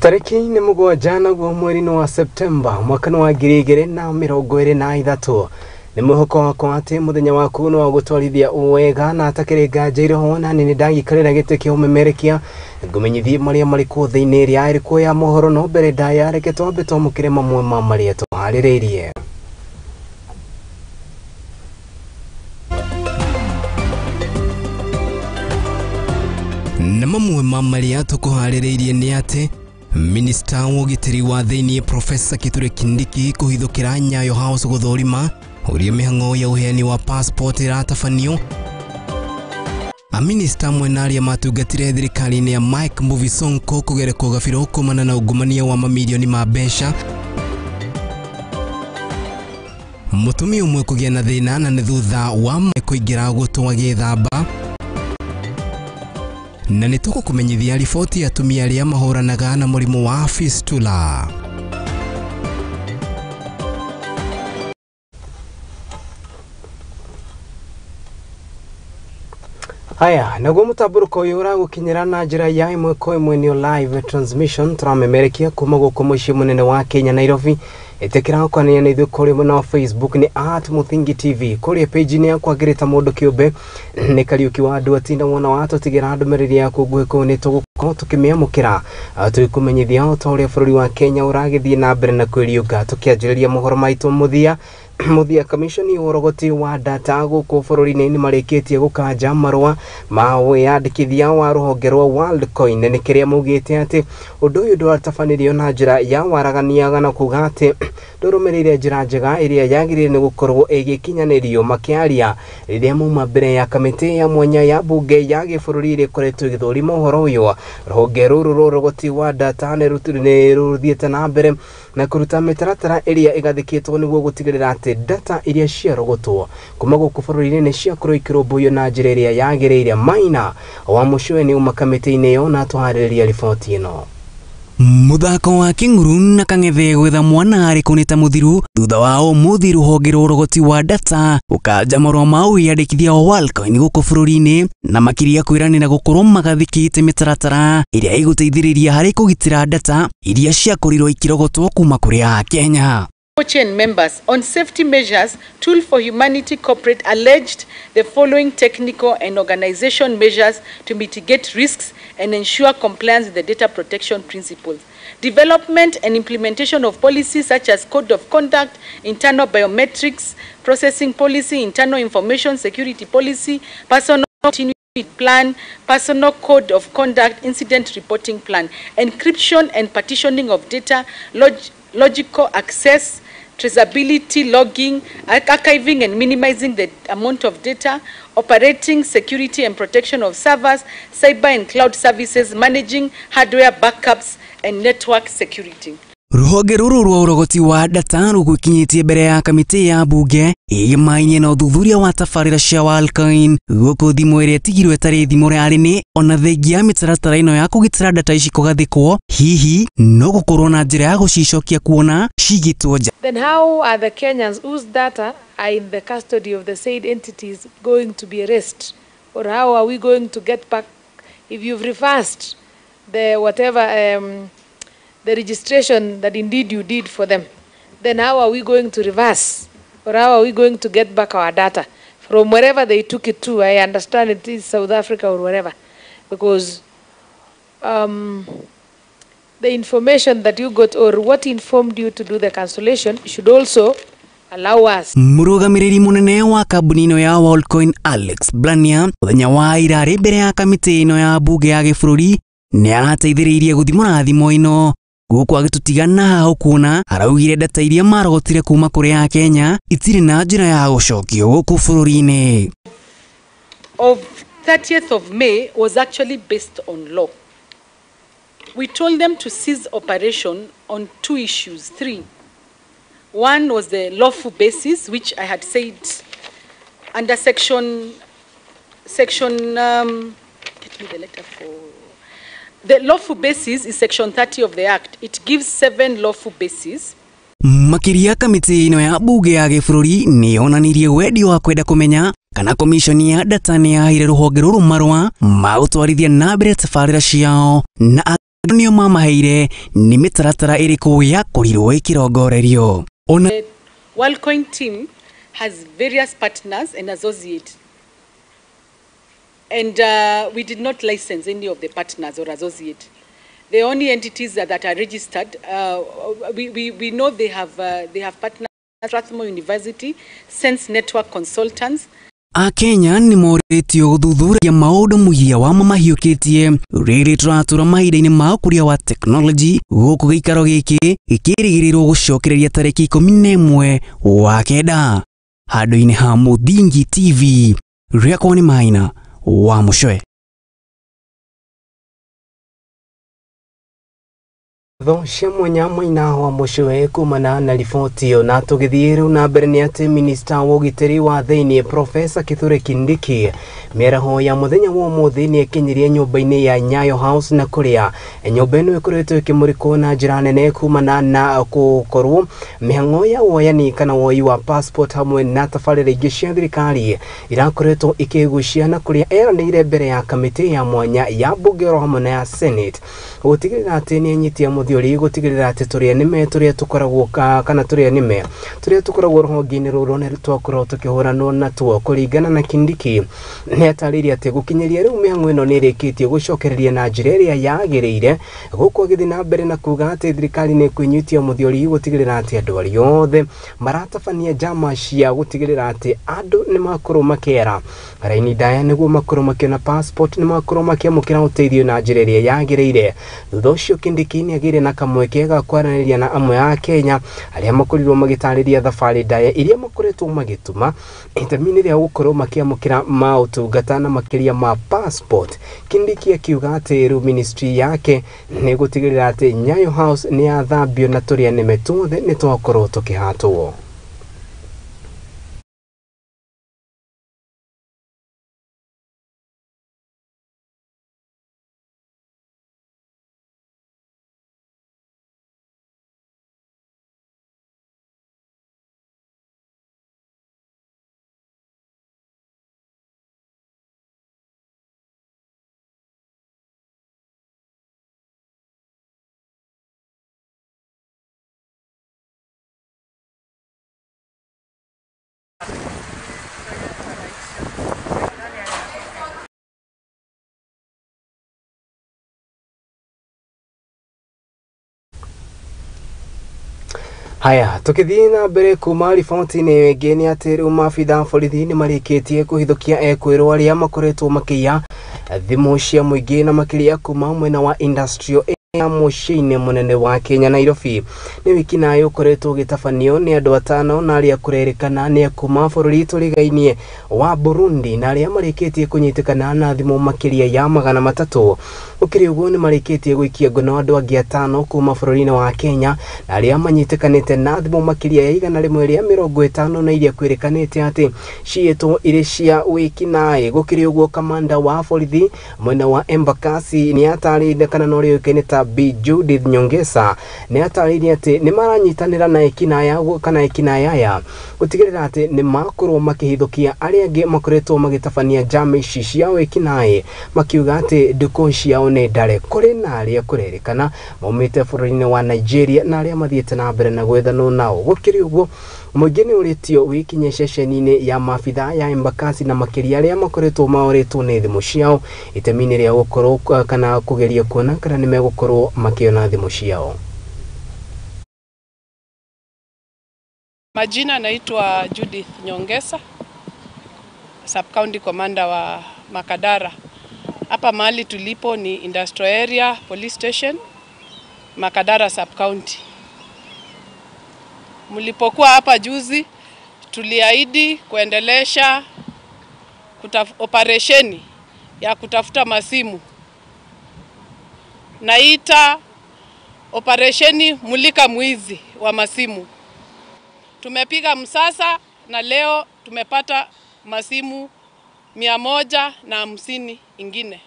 Tarĩki nĩ 7 naguo mweri-inĩ wa Septemba mwaka wa 2023. Nĩ mwĩhoko wakwa atĩ mũthenya waku nĩ wa gũtwarithia wega na atakĩrĩ nganja iroho na nĩ ndagĩikarĩra gĩtĩ kĩa ũmemerekia ngũmenyithie marĩa marĩ kuo thĩinĩ ĩrĩa ĩrĩ kuo ya mohoro, no mbere ndaya reke twambe twamũkĩre mamwe ma marĩa tũharĩrĩirie. Na mamwe ma marĩa tũkũharĩrĩirie nĩ atĩ Minista wa ũgitĩri wa thĩinĩ Profesa Kithure Kindiki kũhithũkĩra Nyayo House gũthũrima ũrĩa mĩhang'o ya ũheani wa passport ĩratabanio. Aminista amwe na arĩa matungatire thirikari-inĩ ya Mike Mbuvi Sonko kũgerekwo gabiro kumana na ungumania wa mamirioni ma mbeca. Mũtumia ũmwe kũgĩa na thĩna na nĩ thutha wa kũingĩra gũtũ agĩthamba. Na nĩ tũgũkũmenyithia riboti ya atumia arĩa mahũranaga na mũrimũ wa fistula. Haya, naguo mũtambũrũko ũyũ ũragũkinyĩra na njĩra ya ĩmwe kwa ĩmwe nĩyo live transmission tũramemerekia kuma gũkũ mũciĩ mũnene wa Kenya Nairobi. Ĩtĩkĩra gũkwanĩria na ithuĩ kũrĩ mwena wa Facebook nĩ @Muthingi TV, kũrĩa page-inĩ yakwa ngĩrĩ ta mũndũ kĩũmbe nĩ Kariũki wa andũ atinda wona watũtigĩra ndũmĩrĩri yaku nguhĩ kũu nĩ tũgũkorwo tũkĩmĩamũkĩra tũgĩkũmenyithia o ta ũrĩa bũrũri wa Kenya ũragĩthiĩ na mbere na kwĩriũka. Tũkĩanjĩrĩria mohoro maitũ mũthia Commission ya ũrogoti wa data gũkũ bũrũri-inĩ nĩ marĩkĩtie gũkanja marũa ma wĩyandĩkithia wa rũhonge rwa Worldcoin nĩ kĩrĩa maugĩte atĩ ũndũ ũyũ ndwatabanĩrio na njĩra ya waragania na kuga atĩ ndũrũmĩrĩire njĩra njega ĩrĩa yagĩrĩire nĩ gũkorwo ĩgĩkinyanĩrio. Makĩaria rĩrĩa mauma mbere ya kamĩtĩ ya mwanya ya bunge ya gĩbũrũri ĩrĩa ĩkoretwo ĩgĩthũrima ũhoro ũyũ, rũhonge rũrũ rwa ũrogoti wa data nĩ rũthiĩte na mbere na kũruta mĩtaratara ĩrĩa ĩgathĩkĩtwo nĩguo gũtigĩrĩra atĩ data iria ciarogotwo kuma gũkũ bũrũri-inĩ nĩ ciakorwo ikĩrũmbũiyo na njĩra ĩrĩa yagĩrĩire. Maina wa Mũcũe nĩ uma kamĩtĩ-inĩ ĩyo na atũharĩrĩria riboti ĩno. Muthako wa King'uru na Kang'ethe gwetha mwana arĩ kũ nĩ ta mũthiru thutha wa ũmũthĩ rũhonge rwa ũrogoti wa data gũkanja marũa ma wĩyandĩkithia wa Worldcoin gũkũ bũrũri-inĩ na makĩria kwĩranĩra gũkorwo magathĩkĩte mĩtaratara ĩrĩa ĩgũteithĩrĩria harĩ kũgitĩra data iria ciakorirwo ikĩrogotwo kuma kũrĩ Akenya. Chain members on safety measures, Tool for Humanity Corporate alleged the following technical and organization measures to mitigate risks and ensure compliance with the data protection principles. Development and implementation of policies such as code of conduct, internal biometrics, processing policy, internal information security policy, personal continuity plan, personal code of conduct, incident reporting plan, encryption and partitioning of data, logical access, traceability, logging, archiving and minimizing the amount of data, operating security and protection of servers, cyber and cloud services, managing hardware backups and network security. Rũhonge rũrũ rwa ũrogoti wa data rũgũkinyĩtie mbere ya kamĩtĩ ya bunge ĩgĩmainie na ũthuthuria wa tabarĩra cia Worldcoin gũkũ thimũ ĩrĩa ĩtigirwo ĩtarĩ thimũ yarĩ nĩ ona thengia ya mĩtaratara ĩno ya kũgitĩra data ici kũgathĩkwo hihi no gũkorwo na njĩra ya gũcicokia kuona cigĩtwo nja. Then how are the Kenyans whose data are in the custody of the said entities going to be erased? Or how are we going to get back if you've reversed the whatever the registration that indeed you did for them? Then how are we going to reverse, or how are we going to get back our data from wherever they took it to? I understand it is South Africa or wherever, because the information that you got or what informed you to do the cancellation should also allow us. Mũrũgamĩrĩri mũnene wa kambuni ĩno ya Worldcoin Alex Blania mũthenya wa ira arĩ mbere ya kamĩtĩ ĩno ya bunge ya gĩbũrũri nĩ arateithĩrĩirie gũthimũra thimũ ĩno gũkũ agĩtũtigana hau kuona araugire data iria marogotire kuma kũrĩ Akenya itirĩ na njĩra ya gũcokio gũkũ bũrũri-inĩ. Of 30th of May was actually based on law. We told them to cease operation on two issues, three. One was the lawful basis, which I had said under section get me the letter for the lawful basis is section 30 of the Act. It gives 7 lawful bases. Makĩria kamĩtĩ ĩno ya bunge ya gĩbũrũri nĩ yonanirie wendi wa kwenda kũmenya kana komishoni ya data nĩ yaheire rũhonge rũrũ marũa ma gũtwarithia na mbere tabarĩra ciao na nĩo mamaheire nĩ mĩtaratara ĩrĩkũ yakorirwo ĩkĩrongorerio. Ona Worldcoin team has various partners and associates, and we did not license any of the partners or associates. The only entities that are registered, we know they have partners: Strathmore University, Sense Network Consultants. Akenya nĩ morĩtio gũthuthuria maũndũ mũhia wa mamahiũkĩtie rĩrĩ tũratũra mahinda-inĩ ma ũkũria wa tekinoronjĩ gũkũ gĩikaro gĩkĩ gĩkĩrĩgĩrĩrwo gũcokereria tarĩki 11 wa kenda. Handũ-inĩ ha Mũthingi TV, rĩakwa nĩ Maina wa Mũcwe. Tho cia mwanya Maina wa Mũcwe kumana na riboti ĩyo. Na tũgĩthiĩ rĩu na mbere nĩ atĩ minista wa ũgitĩri wa thĩinĩ Profesa Kithure Kindiki mĩaraho ya mũthenya wa ũmũthĩ nĩ ekinyirie nyũmba-inĩ ya Nyayo House, na kũrĩa nyũmba ĩno ĩkoretwo ĩkĩmũrĩkwo na njĩra nene kumana na gũkorwo mĩhang'o ya woyani kana woi wa passport hamwe na tabarĩra ingĩ cia thirikari irakoretwo ikĩgucia, na kũrĩa eranĩire mbere ya kamĩtĩ ya mwanya ya mbunge oro hamwe na ya Senate gũtigĩrĩra atĩ nĩ enyitia mũthiori gũtigĩrĩra atĩ tũrĩa nĩme tũrĩa tũkoragwo kana tũrĩa nĩme tũrĩa tũkoragwo rũhonge-inĩ rũrũ nĩ twakorwo tũkĩhũranwo natuo. Kũringana na Kindiki nĩ atarĩirie atĩ gũkinyĩria rĩu mĩhang'o ĩno nĩ ĩrĩkĩtie gũcokereria na njĩra ĩrĩa yagĩrĩire, gũkũ agĩthiĩ na mbere na kuga atĩ thirikari nĩ ĩkwĩnyitia mũthiori gũtigĩrĩra atĩ andũ arĩa othe maratabania njama cia gũtigĩrĩra atĩ andũ nĩ makorwo makĩera raini ndaya nĩguo makorwo makĩona passport nĩ makorwo makĩamũkĩra ũteithio na njĩra ĩrĩa yagĩrĩire. Thutha ũcio Kindiki nĩ agĩire na kamweke ga kwaranĩria na amwe a Kenya arĩa makorirwo magĩtarĩria thabarĩ ndaya iria makoretwo magĩtuma itemi-inĩ rĩa gũkorwo makĩamũkĩra maũtungata na makĩria ma passport. Kindiki akiuga atĩ rĩu ministry yake nĩ gũtigĩrĩra atĩ Nyayo House nĩ yathambio na tũrĩa nĩme tuothe nĩ twakorwo tũkĩhatwo. Haya, tukithii na mbere kuma riboti-inĩ ĩngĩ nĩ atĩ rĩu maabitha a borithi nĩ marĩkĩtie kũhithũkia ekwĩrwo arĩa makoretwo makĩiya thimũ cia mũingĩ na makĩria kuma mwena wa industrial ya mũciĩ-inĩ mũnene wa Kenya Nairobi. Nĩ wĩkinaĩ ũkoretwo ũgĩtabanio nĩ andũ atano na arĩa kũrerĩkana nĩ a kuma bũrũri tũrigainie wa Burundi na arĩa marĩkĩtie kũnyitĩkana na thimũ makĩria ya 300. Gũkĩrĩ ũguo nĩ marĩkĩtie gũikia ngono andũ angĩ atano kuma bũrũri-inĩ wa Kenya na arĩa manyitĩkanĩte na thimũ makĩria ya 150 na iria kwĩrĩkanĩte atĩ ciĩtwo irĩ cia wĩkinaĩ. Gũkĩrĩ ũguo kamanda wa borithi mwena wa Embakasi nĩ atarĩirie kana na ũrĩa ũĩkaine ta Bi Judith Nyongesa nĩ atarĩirie atĩ nĩ maranyitanĩra na ekinaĩ kana ekinaĩ aya gũtigĩrĩra atĩ nĩ makorwo makĩhithũkia arĩa angĩ makoretwo magĩtabania njama ici cia wĩkinaĩ, makiuga atĩ ndukũ ciao nĩ ndare. Kũrĩ na arĩa kũrerĩkana maumĩte bũrũri-inĩ wa Nigeria na arĩa mathiĩte na mbere na gwethanwo nao. Gũkĩrĩ ũguo mũingĩ nĩ ũrĩtio wĩkinye ceceni-inĩ ya maabitha ya Embakasi na makĩria arĩa makoretwo maorĩtwo nĩ thimũ ciao itemi-inĩ rĩa gũkorwo kana kũgeria kuona kana nĩ megũkorwo makĩona thimũ ciao. Majina naitwa Judith Nyongesa, Sub County Commander wa Makadara. Hapa mahali tulipo ni Industrial Area Police Station, Makadara Sub County. Mlipokuwa hapa juzi tuliahidi kuendelesha operesheni ya kutafuta masimu. Naita operesheni mulika mwizi wa masimu. Tumepiga msasa na leo tumepata masimu 150 ingine.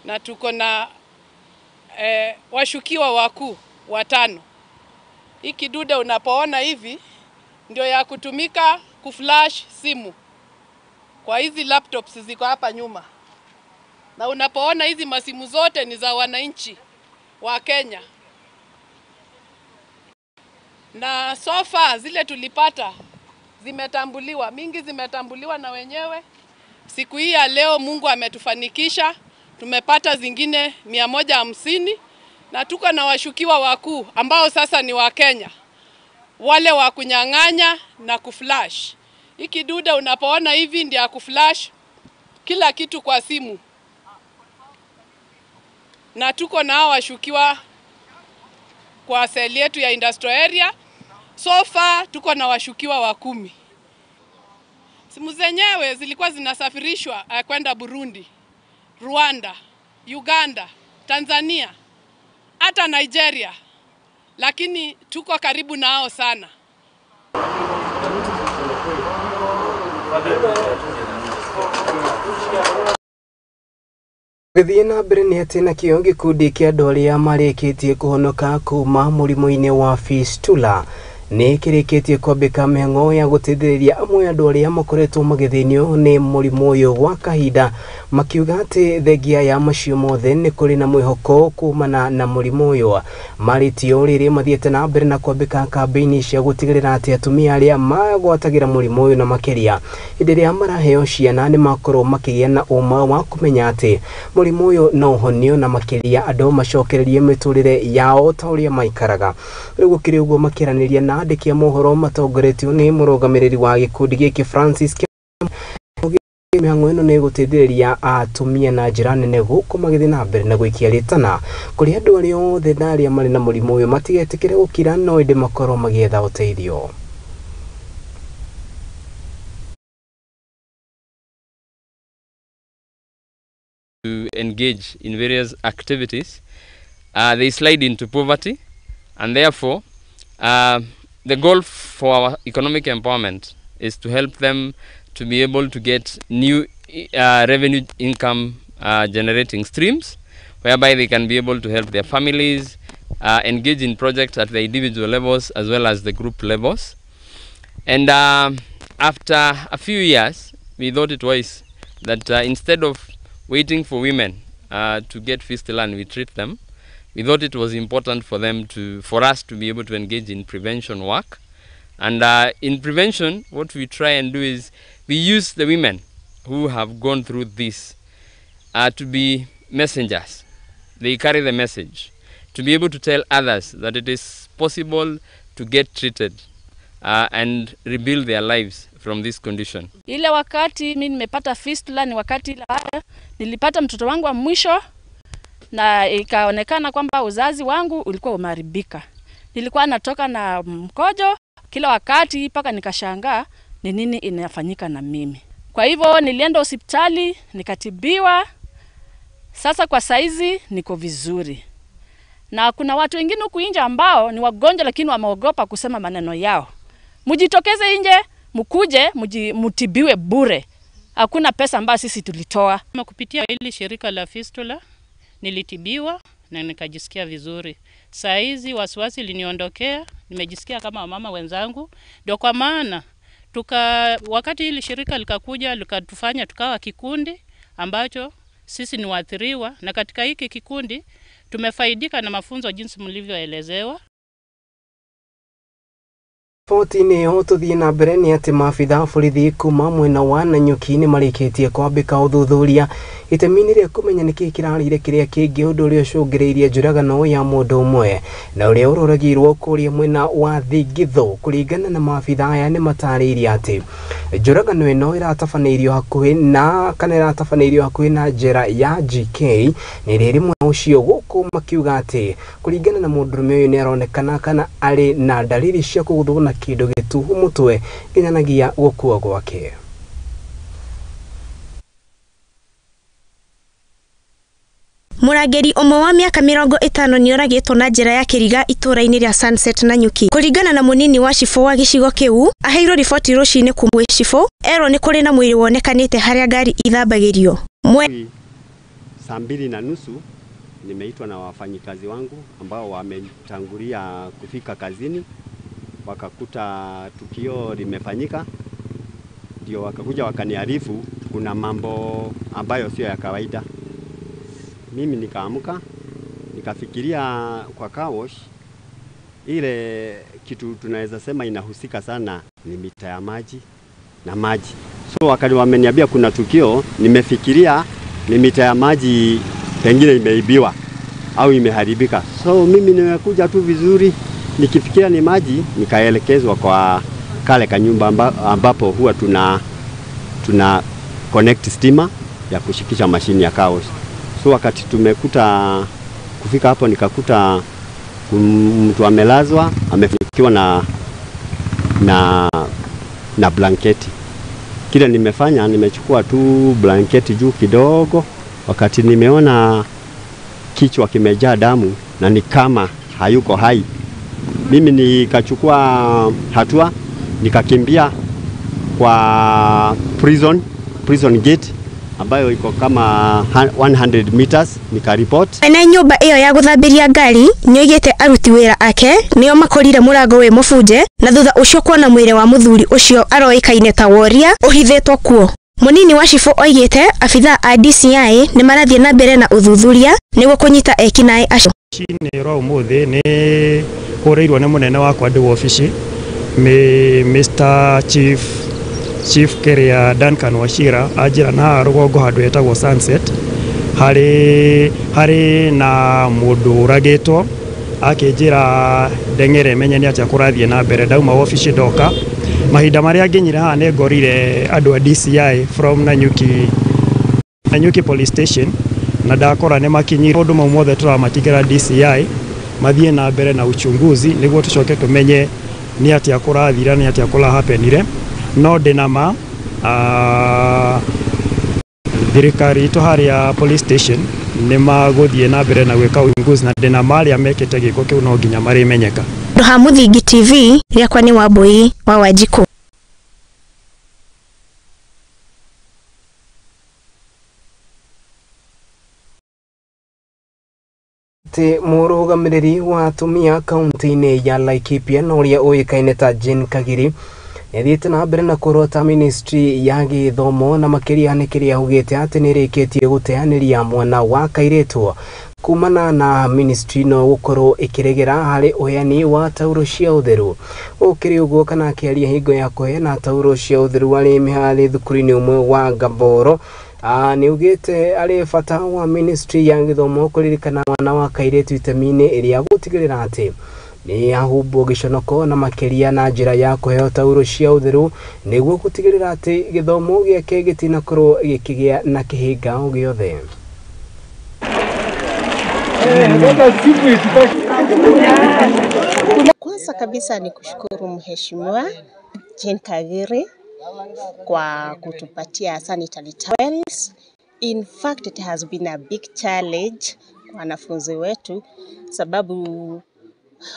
Na tuko na washukiwa wakuu 5. Hii kidude unapoona hivi ndio ya kutumika kuflash simu kwa hizi laptops ziko hapa nyuma. Na unapoona hizi masimu zote ni za wananchi. wa Kenya. Na so far zile tulipata zimetambuliwa, mingi zimetambuliwa na wenyewe. Siku hii ya leo Mungu ametufanikisha, tumepata zingine 150 na tuko na washukiwa wakuu ambao sasa ni wa Kenya, wale wa kunyang'anya na kuflash. Hiki duda unapoona hivi ndio kuflash kila kitu kwa simu. Na tuko na washukiwa kwa seli yetu ya industrial area. So far tuko na washukiwa wa 10. Simu zenyewe zilikuwa zinasafirishwa kwenda Burundi, Rwanda, Uganda, Tanzania, hata Nigeria. Lakini tuko karibu nao sana. Gũthiĩ na mbere nĩ atĩ nakĩo gĩkundi kĩa andũ arĩa marĩkĩtie kũhonoka kuma mũrimũ-inĩ wa fistula nĩ kĩrĩkĩtie kwambĩka mĩhang'o ya gũteithĩrĩria amwe andũ arĩa makoretwo magĩthĩnio nĩ mũrimũ ũyũ gwa kahinda, makiuga atĩ thengia ya macio mothe nĩ kũrĩ na mwĩhoko kumana na mũrimũ ũyũ. Marĩtio rĩrĩ mathiĩte na mbere na kwambĩka kambĩini cia gũtigĩrĩra atĩ atumia arĩa magwatagĩra mũrimũ ũyũ na makĩria hĩndĩ ĩrĩa maraheo ciana nĩ makorwo makĩgĩa na ũma wa kũmenya atĩ mũrimũ ũyũ no ũhonio na makĩria andũ macokererie mĩtũrĩre yao ta ũrĩa maikaraga. Rĩu gũkĩrĩ ũguo makĩaranĩria na andĩki a mohoro matongoretio nĩ mũrũgamĩrĩri wa gĩkundi gĩkĩ Francis mĩhang'o ĩno nĩ gũteithĩrĩria atumia na njĩra nene gũkũ magĩthiĩ na mbere na gwĩkia rĩtana kũrĩ andũ arĩa othe na arĩa marĩ na mũrimũ ũyũ matigetĩkĩre gũkira no ĩndĩ makorwo magĩetha ũteithio. To engage in various activities, they slide into poverty, and therefore the goal for our economic empowerment is to help them to be able to get new revenue income generating streams, whereby they can be able to help their families, engage in projects at the individual levels as well as the group levels. And after a few years, we thought it wise that instead of waiting for women to get fistula and we treat them, we thought it was important for them for us to be able to engage in prevention work. And in prevention, what we try and do is we use the women who have gone through this to be messengers. They carry the message to be able to tell others that it is possible to get treated and rebuild their lives from this condition. Ile wakati mimi nimepata fistula ni wakati ile nilipata mtoto wangu wa mwisho na ikaonekana kwamba uzazi wangu ulikuwa umeharibika. Nilikuwa natoka na mkojo kila wakati mpaka nikashangaa ni nini inafanyika na mimi. Kwa hivyo nilienda hospitali nikatibiwa. Sasa kwa saizi niko vizuri. Na kuna watu wengine huku nje ambao ni wagonjwa lakini wameogopa kusema maneno yao. Mujitokeze nje, mkuje, mutibiwe bure. Hakuna pesa ambayo sisi tulitoa. Kupitia hili shirika la fistula nilitibiwa na nikajisikia vizuri. Saa hizi wasiwasi iliniondokea, nimejisikia kama wamama wenzangu. Ndio kwa maana wakati hili shirika likakuja likatufanya tukawa kikundi ambacho sisi ni waathiriwa, na katika hiki kikundi tumefaidika na mafunzo jinsi mlivyoelezewa. Riboti-inĩ ĩyo tũthiĩ na mbere nĩ atĩ maabitha a borithi kuma mwena wa Nanyuki nĩ marĩkĩtie kwambĩka ũthuthuria itemi-inĩ rĩa kũmenya nĩkĩĩ kĩrarĩire kĩrĩa kĩngĩ ũndũ ũrĩa ũcũngĩrĩirie njũragano ya mũndũ ũmwe na ũrĩa ũroragirwo kũrĩa mwena wa Thingitho. Kũringana na maabitha aya nĩ matarĩirie atĩ njũragano ĩno ĩratabanĩirio hakuhĩ na kana ĩratabanĩirio hakuhĩ na njera ya GK na ĩrĩa ĩrĩ mwena ũcio, gũkũ makiuga atĩ kũringana na mũndũrũme ũyũ nĩ aronekana kana arĩ na dalili cia kũgũthwo na kĩndũ gĩtuhu mũtwe nginyanagia gũkua gwake. Mũrangĩri ũmwe wa mĩaka 50 nĩoragĩtwo na njĩra ya kĩriga itũũra-inĩ rĩa Sunset Nanyuki. Kũringana na mũnini wa cibũ wa gĩcigo kĩu, aheirwo riboti rũcinĩ kuma gwĩ cibũ erwo nĩ kũrĩ na mwĩrĩ wonekanĩte harĩa ngari ithambagĩrio. Saa 2:30 nimeitwa na wafanyikazi wangu ambao wametangulia kufika kazini, wakakuta tukio limefanyika, ndio wakakuja wakaniarifu kuna mambo ambayo sio ya kawaida. Mimi nikaamka Nikafikiria kwa car wash ile kitu tunaweza sema inahusika sana ni mita ya maji na maji. So wakati wameniambia kuna tukio, nimefikiria ni mita ya maji pengine imeibiwa au imeharibika. So mimi nimekuja tu vizuri nikifikiria ni maji, nikaelekezwa kwa kale kanyumba ambapo huwa tuna connect stima ya kushikisha mashini ya car wash. So wakati tumekuta kufika hapo, nikakuta mtu amelazwa, amefunikiwa na blanketi. Kile nimefanya, nimechukua tu blanketi juu kidogo. Wakati nimeona kichwa kimejaa damu na ni kama hayuko hai, mimi nikachukua hatua, nikakimbia kwa prison gate ambayo iko kama 100 meters, nikaripoti. Ene nyũmba ĩyo ya gũthambĩria ngari nĩoigĩte aruti wĩra ake nĩo makorire mũrango wĩ mũbunje na thutha ũcio kuona mwĩrĩ wa mũthuri ũcio aroĩkaine ta Woria ũhithĩtwo kuo. Mũnini wa cibũ oigĩte abithaa a DCI nĩ marathiĩ na mbere na ũthuthuria nĩguo kũnyita ekinaĩ acio. Rũcinĩ rwa ũmũthĩ nĩ hũrĩirwo nĩ mũnene wakwa ndĩ wabici Mr. Chief Keria Duncan Wachira anjĩra na haha rũgongo handũ hetagwo Sunset harĩ na mũndũ ũragĩtwo, akĩnjĩra ndeng'ere menye nĩ atĩa kũrathiĩ na mbere. Ndauma wabici ndoka, mahinda marĩa nginyire haha nĩ ngorire andũ a DCI from Nanyuki police station, na ndakora nĩ makinyire. Maũndũ mau mothe tũramatigĩra DCI mathiĩ na mbere na uchunguzi nĩguo tũcoke tũmenye nĩ atĩa kũrathira, nĩ atĩa kũrahapenire. No ndĩna ma thirikari itũ harĩa police station nĩ magũthiĩ na mbere na gwĩka uchunguzi, na ndĩna ma arĩa mekĩte gĩko kĩu no nginya marĩmenyeka. Handũ ha Mũthingi TV, rĩakwa nĩ Wambui wa Wanjikũ. Atĩ mũrũgamĩrĩri wa atumia kaunti-inĩ ya Laikipia na ũrĩa ũĩkaine ta Jane Kagiri nĩathiĩte na mbere na kũrota ministry ya gĩthomo na makĩria nĩ kĩrĩa augĩte atĩ nĩrĩkĩtie gũteanĩria mwana wa kairĩtu kumana na ministry no gũkorwo ĩkĩregera harĩ ũheani wa tauro cia ũtheru. Ũkĩrĩ ũguo kana akĩaria hingo ya kũheana tauro cia ũtheru arĩ mĩharĩ thukuru-inĩ ũmwe wa Ngamboro, nĩaugĩte arĩ bata wa ministry ya gĩthomo kũririkana mwana wa kairĩtu itemi-inĩ ĩrĩa gũtigĩrĩra atĩ nĩ ahumbwo gĩconoko na makĩria na njĩra ya kũheo tauro cia ũtheru nĩguo gũtigĩrĩra atĩ gĩthomo gĩake gĩtinakorwo gĩkĩgĩa na kĩhĩnga o gĩothe. Kwanza kabisa ni kushukuru Mheshimiwa Jane Kagiri kwa kutupatia sanitary towels. In fact, it has been a big challenge kwa wanafunzi wetu, sababu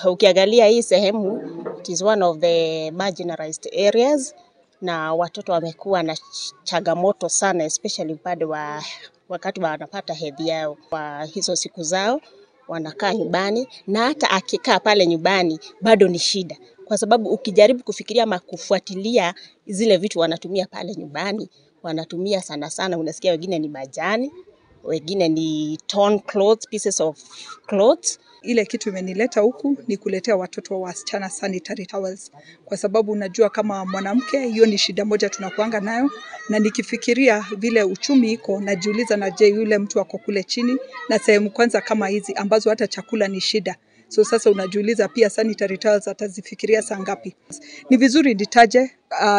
ukiangalia hii sehemu, it is one of the marginalized areas, na watoto wamekuwa na changamoto sana, especially upande wa wakati wanapata hedhi yao. Kwa hizo siku zao wanakaa nyumbani, na hata akikaa pale nyumbani bado ni shida, kwa sababu ukijaribu kufikiria ama kufuatilia zile vitu wanatumia pale nyumbani, wanatumia sana sana, unasikia wengine ni majani, wengine ni torn clothes, pieces of clothes. Ile kitu imenileta huku ni kuletea watoto wa wasichana sanitary towels, kwa sababu unajua kama mwanamke hiyo ni shida moja tunakuanga nayo, na nikifikiria vile uchumi iko najiuliza, na je yule mtu ako kule chini na sehemu kwanza kama hizi ambazo hata chakula ni shida. So sasa unajiuliza pia sanitary towels atazifikiria saa ngapi? Ni vizuri nitaje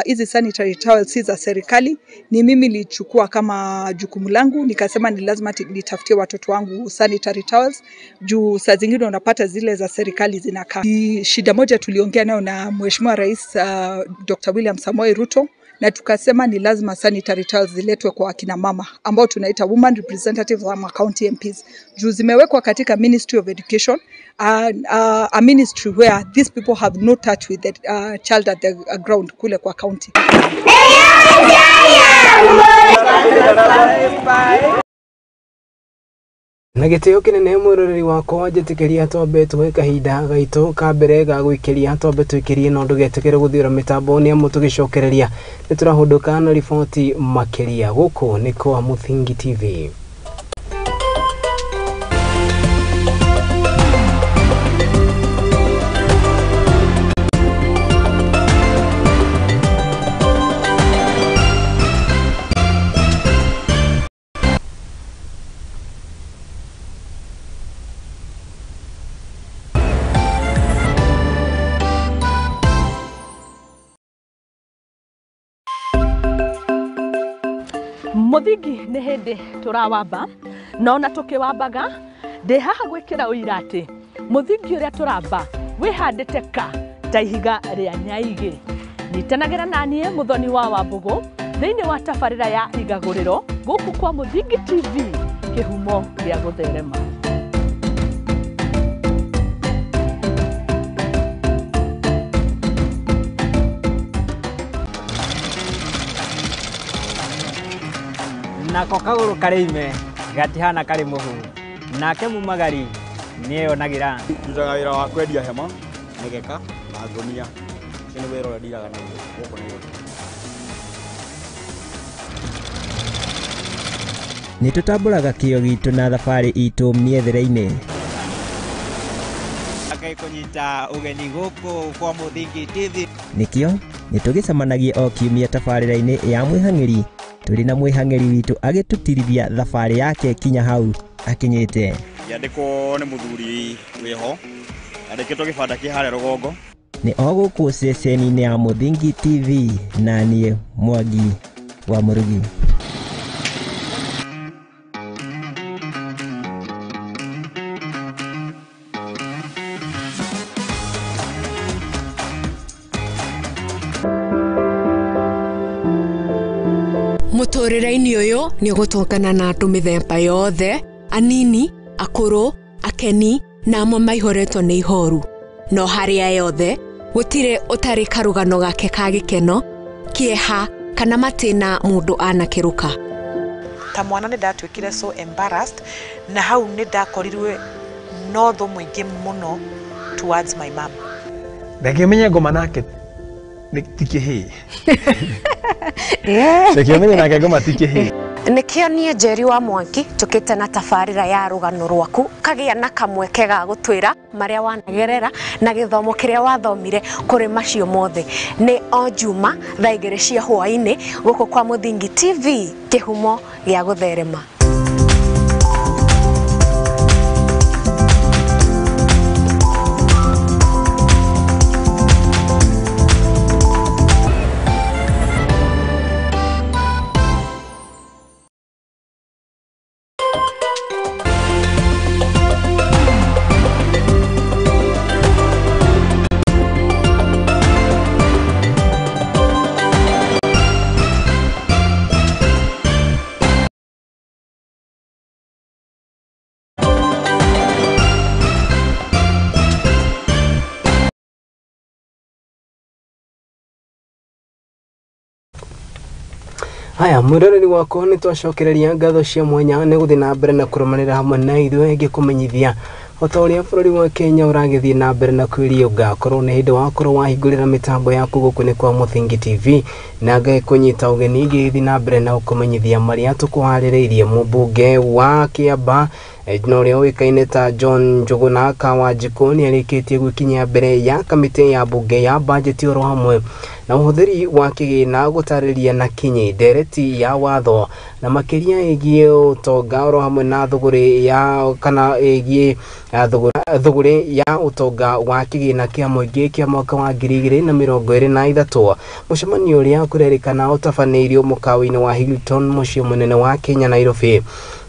hizi sanitary towels si za serikali, ni mimi nilichukua kama jukumu langu, nikasema ni lazima nitafutie watoto wangu sanitary towels, juu saa zingine unapata zile za serikali zinakaa. Shida moja tuliongea nayo na Mheshimiwa Rais Dr. William Samoei Ruto, na tukasema ni lazima sanitary towels ziletwe kwa akina mama ambao tunaita woman representatives ama county MPs, juu zimewekwa katika Ministry of Education, a ministry where these people have no touch with the child at the ground kule kwa county. Na gĩtĩo kĩnene mwĩroreri wakwa, njĩtĩkĩria twambe tuhe kahinda gaitũ ka mbere ga gũikĩria, twambe tũikĩrie no ndũgetĩkĩre gũthiũra mĩtambo nĩ amu tũgĩcokereria nĩ tũrahũndũka na riboti makĩria. Gũkũ nĩ kwa Mũthingi TV. Mũthingi nĩ hĩndĩ tũrawamba na ona tũkĩwambaga ndĩ haha gwĩkĩra ũira atĩ mũthingi ũrĩa tũramba wĩhandĩte ka ta ihiga rĩa nyaigĩ. Nyitanagĩra na niĩ Mũthoni wa Wambũgũ thĩinĩ wa tabarĩra ya Igagũrĩro gũkũ kwa Mũthingi TV, kĩhumo gĩa gũtherema. Nako kagũrũ karĩ ime gatihana karĩ mũhu, nake mumagari nĩeyonagĩra. Ndutaga wĩra wa kwendia hema, mĩgeka na ngũnia. Ũcio nĩ wĩra ũrĩa ndiraga naguo gũkũ Nairobi. Nĩ tũtambũraga kĩo gitũ na thabarĩ itũ mĩethere-inĩ. Ngai kũnyita ũgeni gũkũ kwa Mũthingi TV. Nĩkĩo nĩ tũgĩcemanagia o kiumia tabarĩra-inĩ ya mwĩhang'ĩri tũrĩ na mwĩhang'ĩri witũ agĩtũtirithia thabarĩ yake kinya hau akinyĩte. Yandĩkwo nĩ mũthuri wĩho, yandĩkĩtwo gĩbanda kĩ harĩa rũgongo. Nĩ o gũkũ ceceni-inĩ ya Mũthingi TV na niĩ Mwangi wa Mũrugi. Mũtũrĩre-inĩ ũyũ nĩ ũgũtũngana na andũ mĩthemba yothe, anini, akũrũ, akeni na amwe maihũrĩtwo nĩ ihoru. No harĩa yothe gũtirĩ ũtarĩ karũgano gake ka gĩkeno, kĩeha kana matĩna mũndũ anakĩrũka. Ta mwana nĩ ndatuĩkire so embarrassed na hau nĩ ndakorirwe no thũ mũingĩ mũno towards my mom. Reke ũmenye ngoma nake ti kĩhĩĩ. Reke ũmenye nake ngoma ti kĩhĩĩ. Nĩkĩo niĩ Njeri wa Mwangi tũkĩte na tabarĩra ya rũgano rwaku kagĩa na kamweke ga gũtwĩra marĩa wanagerera na gĩthomo kĩrĩa wathomire kũrĩ macio mothe. Nĩ o Juma thaa 2 cia hwaĩ-inĩ gũkũ kwa Mũthingi TV, kĩhumo gĩa gũtherema. Haya, mwiroreri wakwa nĩ twacokereria ngatho cia mwanya nĩ gũthiĩ na mbere na kũrũmanĩra hamwe na ithuĩ ngĩkũmenyithia o ta ũrĩa bũrũri wa Kenya ũragĩthiĩ na mbere na kwĩriũnga. Korwo nĩ hĩndĩ wakorwo wahingũrĩra mĩtambo yaku gũkũ nĩ kwa Mũthingi TV na ngakũnyita ũgeni ngĩthiĩ na mbere na gũkũmenyithia marĩa tũkũharĩrĩirie. Mũmbunge wa Kĩamba na ũrĩa ũĩkaine ta John Njuguna Kawanjikũ nĩ arĩkĩtie gwĩkinyia mbere ya kamĩtĩ ya mbunge ya bajeti oro hamwe na ũhũthĩri wa kĩgĩna gũtarĩria na kinyi ndereti ya watho na makĩria ĩgiĩ ũtonga oro hamwe na thũgũrĩ ya kana ĩgiĩ thũgũrĩ ya ũtonga wa kĩgĩna kĩa mũingĩ kĩa mwaka wa 2023. Mũcemanio ũrĩa kũrerĩkana ũtabanĩirio mũkawa-inĩ wa Hilton mũciĩ mũnene wa Kenya Nairobi.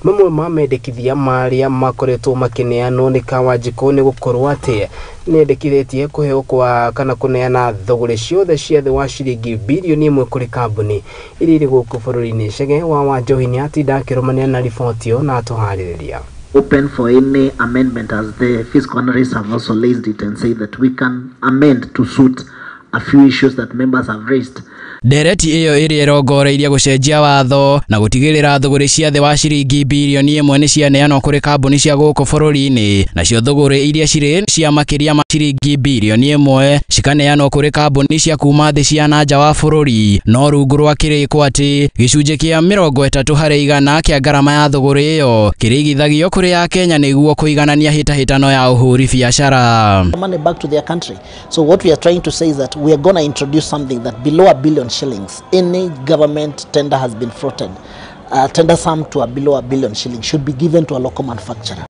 Mamwe ma mendekithia marĩa makoretwo makĩneanwo nĩ Kawanjikũ nĩ gũkorwo atĩ nĩendekithĩtie kũheo kwa kana kũneana thũgũrĩ ciothe cia thĩ wa ciringi birioni 1 kũrĩ kambuni iria irĩ gũkũ bũrũri-inĩ. Chege wa Wanjohi nĩ atinda akĩrũmanĩra na riboti ĩyo na atũharĩrĩria. Open for any amendment, as the fiscal analysts have also raised it and said that we can amend to suit a few issues that members have raised. Ndereti ĩyo ĩrĩa ĩrongoreirie gũcenjia watho na gũtigĩrĩra thũgũrĩ cia thĩ wa ciringi birioni 1 nĩ cianeanwo kũrĩ kambuni cia gũkũ bũrũri-inĩ, nacio thũgũrĩ iria cirĩ cia makĩria ma ciringi birioni 1 cikaneanwo kũrĩ kambuni cia kuma thĩ cia na nja wa bũrũri. No rungu rwa kĩrĩko atĩ gĩcunjĩ kĩa 30 harĩ igana kĩa ngarama ya thũgũrĩ ĩyo kĩrĩigithagio kũrĩ ya Kenya nĩguo kũiganania hĩtahĩtano ya ũhũri biacara. Money back to their country. So what we are trying to say is that we are going to introduce something that below $1 billion shillings, any government tender has been floated, tender sum to a below $1 billion shilling should be given to a local manufacturer.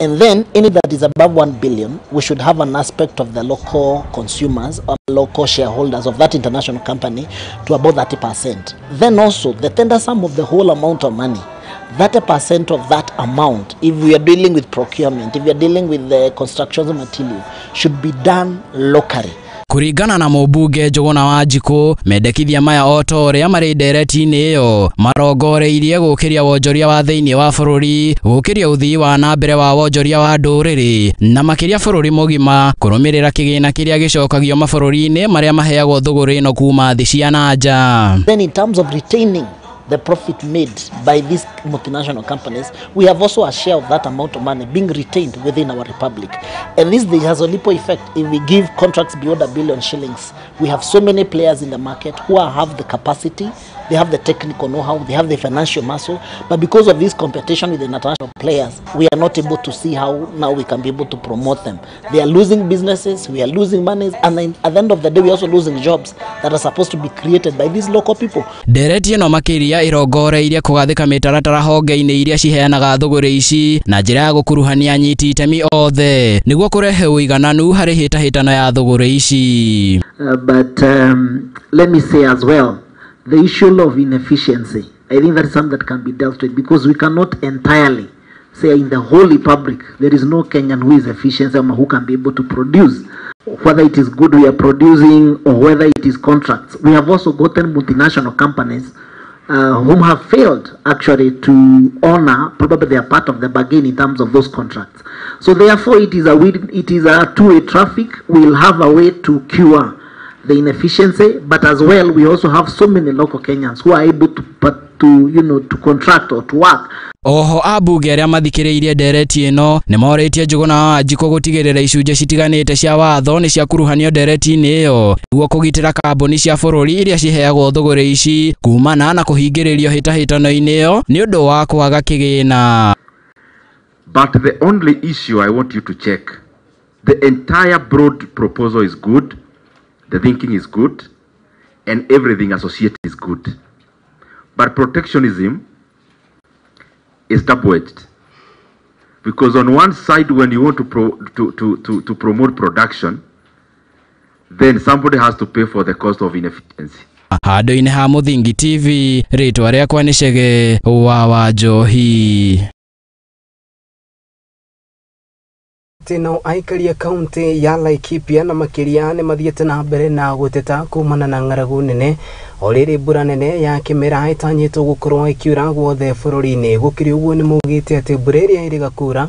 And then any that is above 1 billion, we should have an aspect of the local consumers or local shareholders of that international company to about 30%. Then also the tender sum of the whole amount of money, 30% of that amount, if we are dealing with procurement, if we are dealing with the construction material, should be done locally. Kuringana na mũmbunge Njũgũna Wanjikũ, mendekithia maya o ta ũrĩa marĩ ndereti-inĩ ĩyo marongoreirie gũkĩria wonjoria wa thĩinĩ wa bũrũri, gũkĩria ũthii wa na mbere wa wonjoria wa ndũrĩrĩ na makĩria bũrũri mũgima kũrũmĩrĩra kĩgĩna kĩrĩa gĩcokagio mabũrũri-inĩ marĩa maheagwo thũgũrĩ ĩno kuma thĩ cia na nja. Then in terms of retaining the profit made by these multinational companies, we have also a share of that amount of money being retained within our republic. And this has a ripple effect. If we give contracts beyond 1 billion shillings, we have so many players in the market who have the capacity, they have the technical know-how, they have the financial muscle, but because of this competition with the international players, we are not able to see how now we can be able to promote them. They are losing businesses, we are losing monies, and then at the end of the day, we are also losing jobs that are supposed to be created by these local people. Ndereti ĩno makĩria ĩrongoreirie kũgathĩka mĩtaratara honge-inĩ iria ciheanaga thũgũrĩ ici na njĩra ya gũkuruhania anyiti itemi othe nĩguo kũrehe ũigananu harĩ hĩtahĩtano ya thũgũrĩ ici. But let me say as well, the issue of inefficiency, I think that is something that can be dealt with, because we cannot entirely say in the whole republic there is no Kenyan who is efficient and who can be able to produce. Whether it is good we are producing or whether it is contracts. We have also gotten multinational companies whom have failed actually to honor probably their part of the bargain in terms of those contracts. So therefore it is a two-way traffic. We'll have a way to cure the inefficiency, but as well we also have so many local Kenyans who are able to to contract or to work. Oho abunge arĩa mathikĩrĩirie ndereti ĩno nĩ morĩtie Njũgũna Wanjikũ gũtigĩrĩra icunjĩ citiganĩte cia watho nĩ ciakuruhanio ndereti-inĩ ĩyo nĩguo kũgitĩra kambuni cia bũrũri iria ciheagwo thũgũrĩ ici kumana na kũhingĩrĩrio hĩtahĩtano-inĩ ĩyo nĩ ũndũ wa kwaga kĩgĩna. But the only issue I want you to check, the entire broad proposal is good, the thinking is good, and everything associated is good. But protectionism is double-edged, because on one side, when you want to promote production, then somebody has to pay for the cost of inefficiency. Handũ-inĩ ha Mũthingi TV, rĩtwa rĩakwa nĩ Chege wa Wanjohi. Tino aikaria kaunti ya Laikipia na makiria nĩ mathiĩte na mbere na gũteta kumana na ng'aragu nene o rĩrĩ mbura nene ya kĩmera ĩtanyĩtwo gũkorwo ĩkiura guothe bũrũri-inĩ. Gũkĩrĩ ũguo nĩ maugĩte atĩ mbura ĩrĩa ĩrĩga kura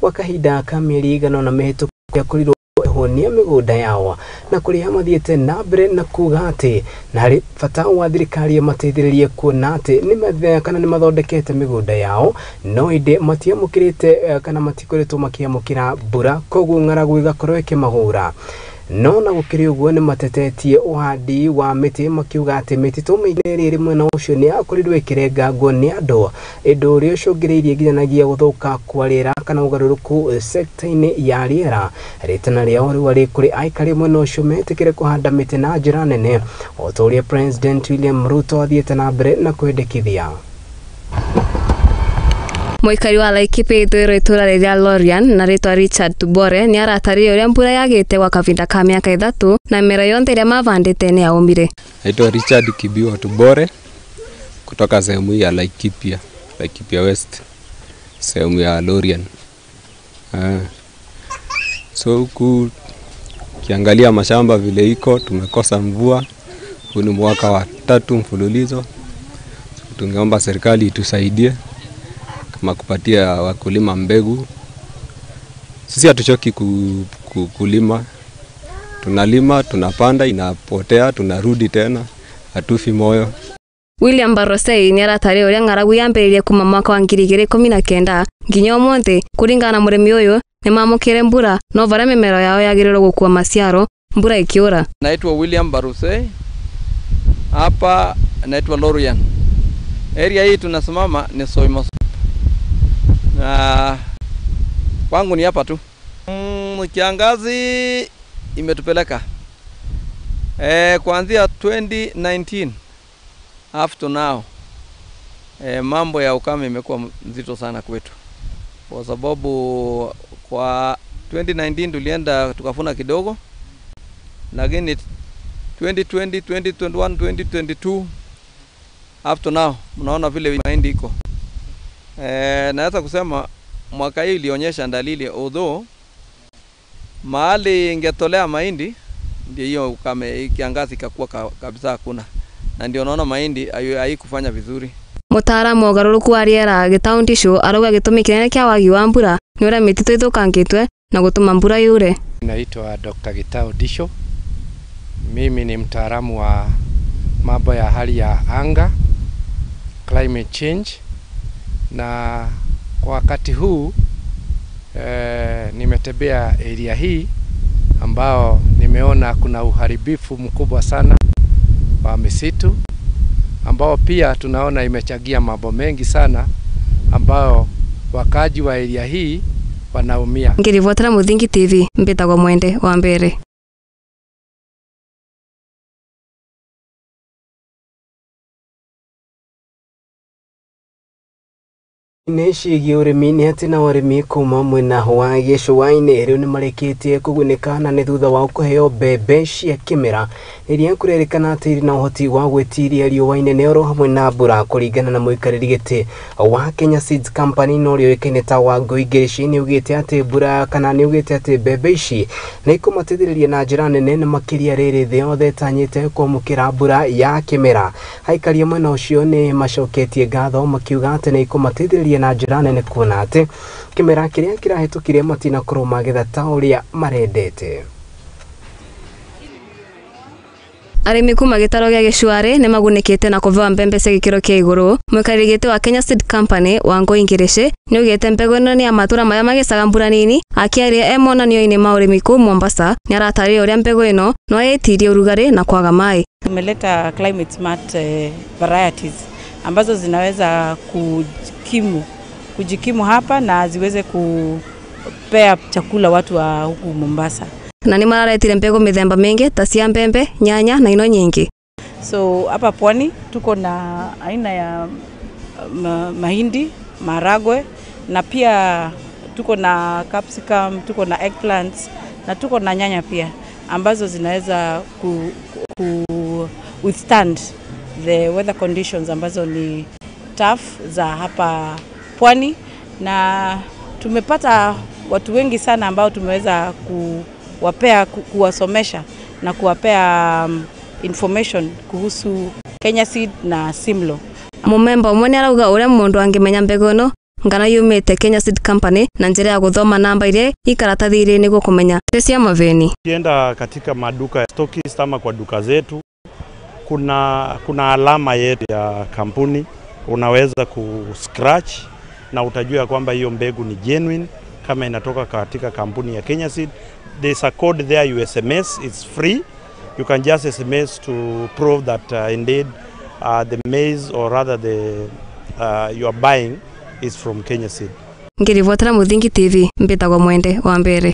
gwa kahinda ka mĩeri ĩigana ũna mĩhĩtũku yakorirwo ĩhũnia mĩgũnda yao na kũrĩa mathiĩte na mbere na kuga atĩ na harĩ bata wa thirikari ĩmateithĩrĩrie kuona atĩ nĩ kana nĩ mathondekete mĩgũnda yao no ĩndĩ matiamũkĩrĩte kana matikoretwo makĩamũkĩra mbura, koguo ng'aragu ĩgakorwo ĩkĩmahũra. No na gũkĩrĩ ũguo nĩ matetetie ũhandi wa mĩtĩ makiuga atĩ mĩtitũ mĩingĩ ĩrĩa ĩrĩ mwena ũcio nĩ yakorirwo ĩkĩrengangwo nĩ andũ, ũndũ ũrĩa ũcũngĩrĩirie nginyanagia gũthũka kwa rĩera kana ũgarũrũku sekta-inĩ ya rĩera. Rĩtana rĩao rĩu arĩ kũrĩ aikari mwena ũcio metĩkĩre kũhanda mĩtĩ na njĩra nene o ta ũrĩa President William Ruto athiĩte na mbere na kwendekithia. Mũikari wa Laikipia ithũĩro itũra rĩrĩa Lorian na rĩtwa Richard Tubore nĩ aratarĩria ũrĩa mbura yagĩte gwa kahinda ka mĩaka 3 na mĩmera yonthe ĩrĩa mavandĩte nĩ yaumire. Naitwa Richard Kibiwa Tubore kutoka sehemu ya Laikipia, Laikipia West, sehemu ya Lorian. So huku kiangalia mashamba vile iko, tumekosa mvua. Huu ni mwaka wa 3 mfululizo. So, tungeomba serikali itusaidie kama kupatia wakulima mbegu. Sisi hatuchoki kulima. Tunalima, tunapanda, inapotea, tunarudi tena, hatufi moyo. William Barosei nĩ aratarĩria ũrĩa ng'aragu yambĩrĩirie kuma mwaka wa 2019 nginya ũmũthĩ. Kũringana na mũrĩmi ũyũ nĩ mamũkĩre mbura no varĩa mĩmera yao yagĩrĩirwo gũkua maciaro mbura ĩkĩũra. Naitwa William Barosei, hapa naitwa Lorian. Area hii tunasimama ni Soimos. Na kwangu ni hapa tu. Kiangazi imetupeleka kuanzia 2019 up to now. Mambo ya ukame imekuwa nzito sana kwetu. kwa sababu kwa 2019 tulienda tukafuna kidogo, lakini 2020, 2021, 2022 up to now mnaona vile mahindi iko. Naweza kusema mwaka hii ilionyesha dalili, although mahali ingetolea mahindi ndio hiyo ukame kiangazi ikakuwa kabisa hakuna, na ndio naona mahindi haikufanya vizuri. Mutaaramu wa ũgarũrũku wa rĩera Gitau Ndishu arauga gĩtũmi kĩnene kĩa wagi wa mbura nĩ ũrĩa mĩtitũ ithũkangĩtwe na gũtũma mbura yure. Naitwa Dr. Gitau Ndishu. Mimi ni mtaalamu wa mambo ya hali ya anga, climate change, na kwa wakati huu nimetembea area hii ambao nimeona kuna uharibifu mkubwa sana wa misitu, ambao pia tunaona imechangia mambo mengi sana ambao wakaji wa area hii wanaumia. Ngirivotera Muthingi TV, mbitagwo Mwende wa Mbere. Nĩ ciĩgiĩ ũrĩmi nĩ atĩ na arĩmi kuma mwena wa gĩcũa-inĩ rĩu nĩ marĩkĩtie kũgunĩka na nĩ thutha wa kũheo mbembe cia kĩmera iria kũrerĩkana atĩ irĩ na ũhoti wa gwĩtiria riũa inene oro hamwe na mbura. Kũringana na mũikarĩri gĩtĩ wa Kenya Seeds Company na ũrĩa ũĩkaine ta Wangũi Ngĩrĩci, nĩ augĩte atĩ mbura kana nĩ augĩte atĩ mbembe ici nĩ ikũmateithĩrĩria na njĩra nene na makĩria rĩrĩ thĩ yothe ĩtanyĩte kwamũkĩra mbura ya kĩmera. Aikari a mwena ũcio nĩ macoketie ngatho makiuga atĩ nĩ ikũmateithĩrĩria na njĩra nene kuona atĩ kĩmera kĩrĩa kĩrahĩtũkire matinakorwo magetha ta ũrĩa marendete. Arĩmi kuma gĩtaro gĩa gĩcuarĩ nĩ magunĩkĩte na kũhewa mbembe cia gĩkĩro kĩa igũrũ. Mũikarĩri gĩtĩ wa Kenya Seed Company Wangũi Ngĩrĩci nĩ augĩte mbegũ ĩno nĩ ya matũra marĩa magecaga mbura nini. Akĩaria e monanio-inĩ ma ũrĩmi kũu Mombasa, nĩ aratarĩria ũrĩa mbegũ ĩno no ĩtirie ũrugarĩ na kwaga maĩ. Tumeleta climate smart varieties ambazo zinaweza kujikimu hapa na ziweze kupea chakula watu wa huku Mombasa. Na nĩ mararetire mbegũ mĩthemba mĩingĩ ta cia mbembe, nyanya na ino nyingĩ. So hapa pwani tuko na aina ya mahindi, maharagwe na pia tuko na capsicum, tuko na eggplants na tuko na nyanya pia ambazo zinaweza ku withstand the weather conditions ambazo ni tough za hapa pwani. Na tumepata watu wengi sana ambao tumeweza kuwapea, kuwasomesha na kuwapea information kuhusu Kenya Seed na Simlo. Mumemba ũmwe nĩ arauga ũrĩa mũndũ angĩmenya mbegũ ĩno ngana yumĩte Kenya Seed Company na njĩra ya gũthoma namba iria ikaratathi-inĩ nĩguo kũmenya nĩ cia maveni. Ukienda katika maduka ya stockist ama kwa duka zetu kuna alama yetu ya kampuni, unaweza ku-scratch na utajua kwamba hiyo mbegu ni genuine kama inatoka katika kampuni ya Kenya Seed. There's a code there you SMS, it's free. You can just SMS to prove that indeed the maize or rather the you are buying is from Kenya Seed. Ngirivotera Muthingi TV, mbitagwo Mwende wa Mbere.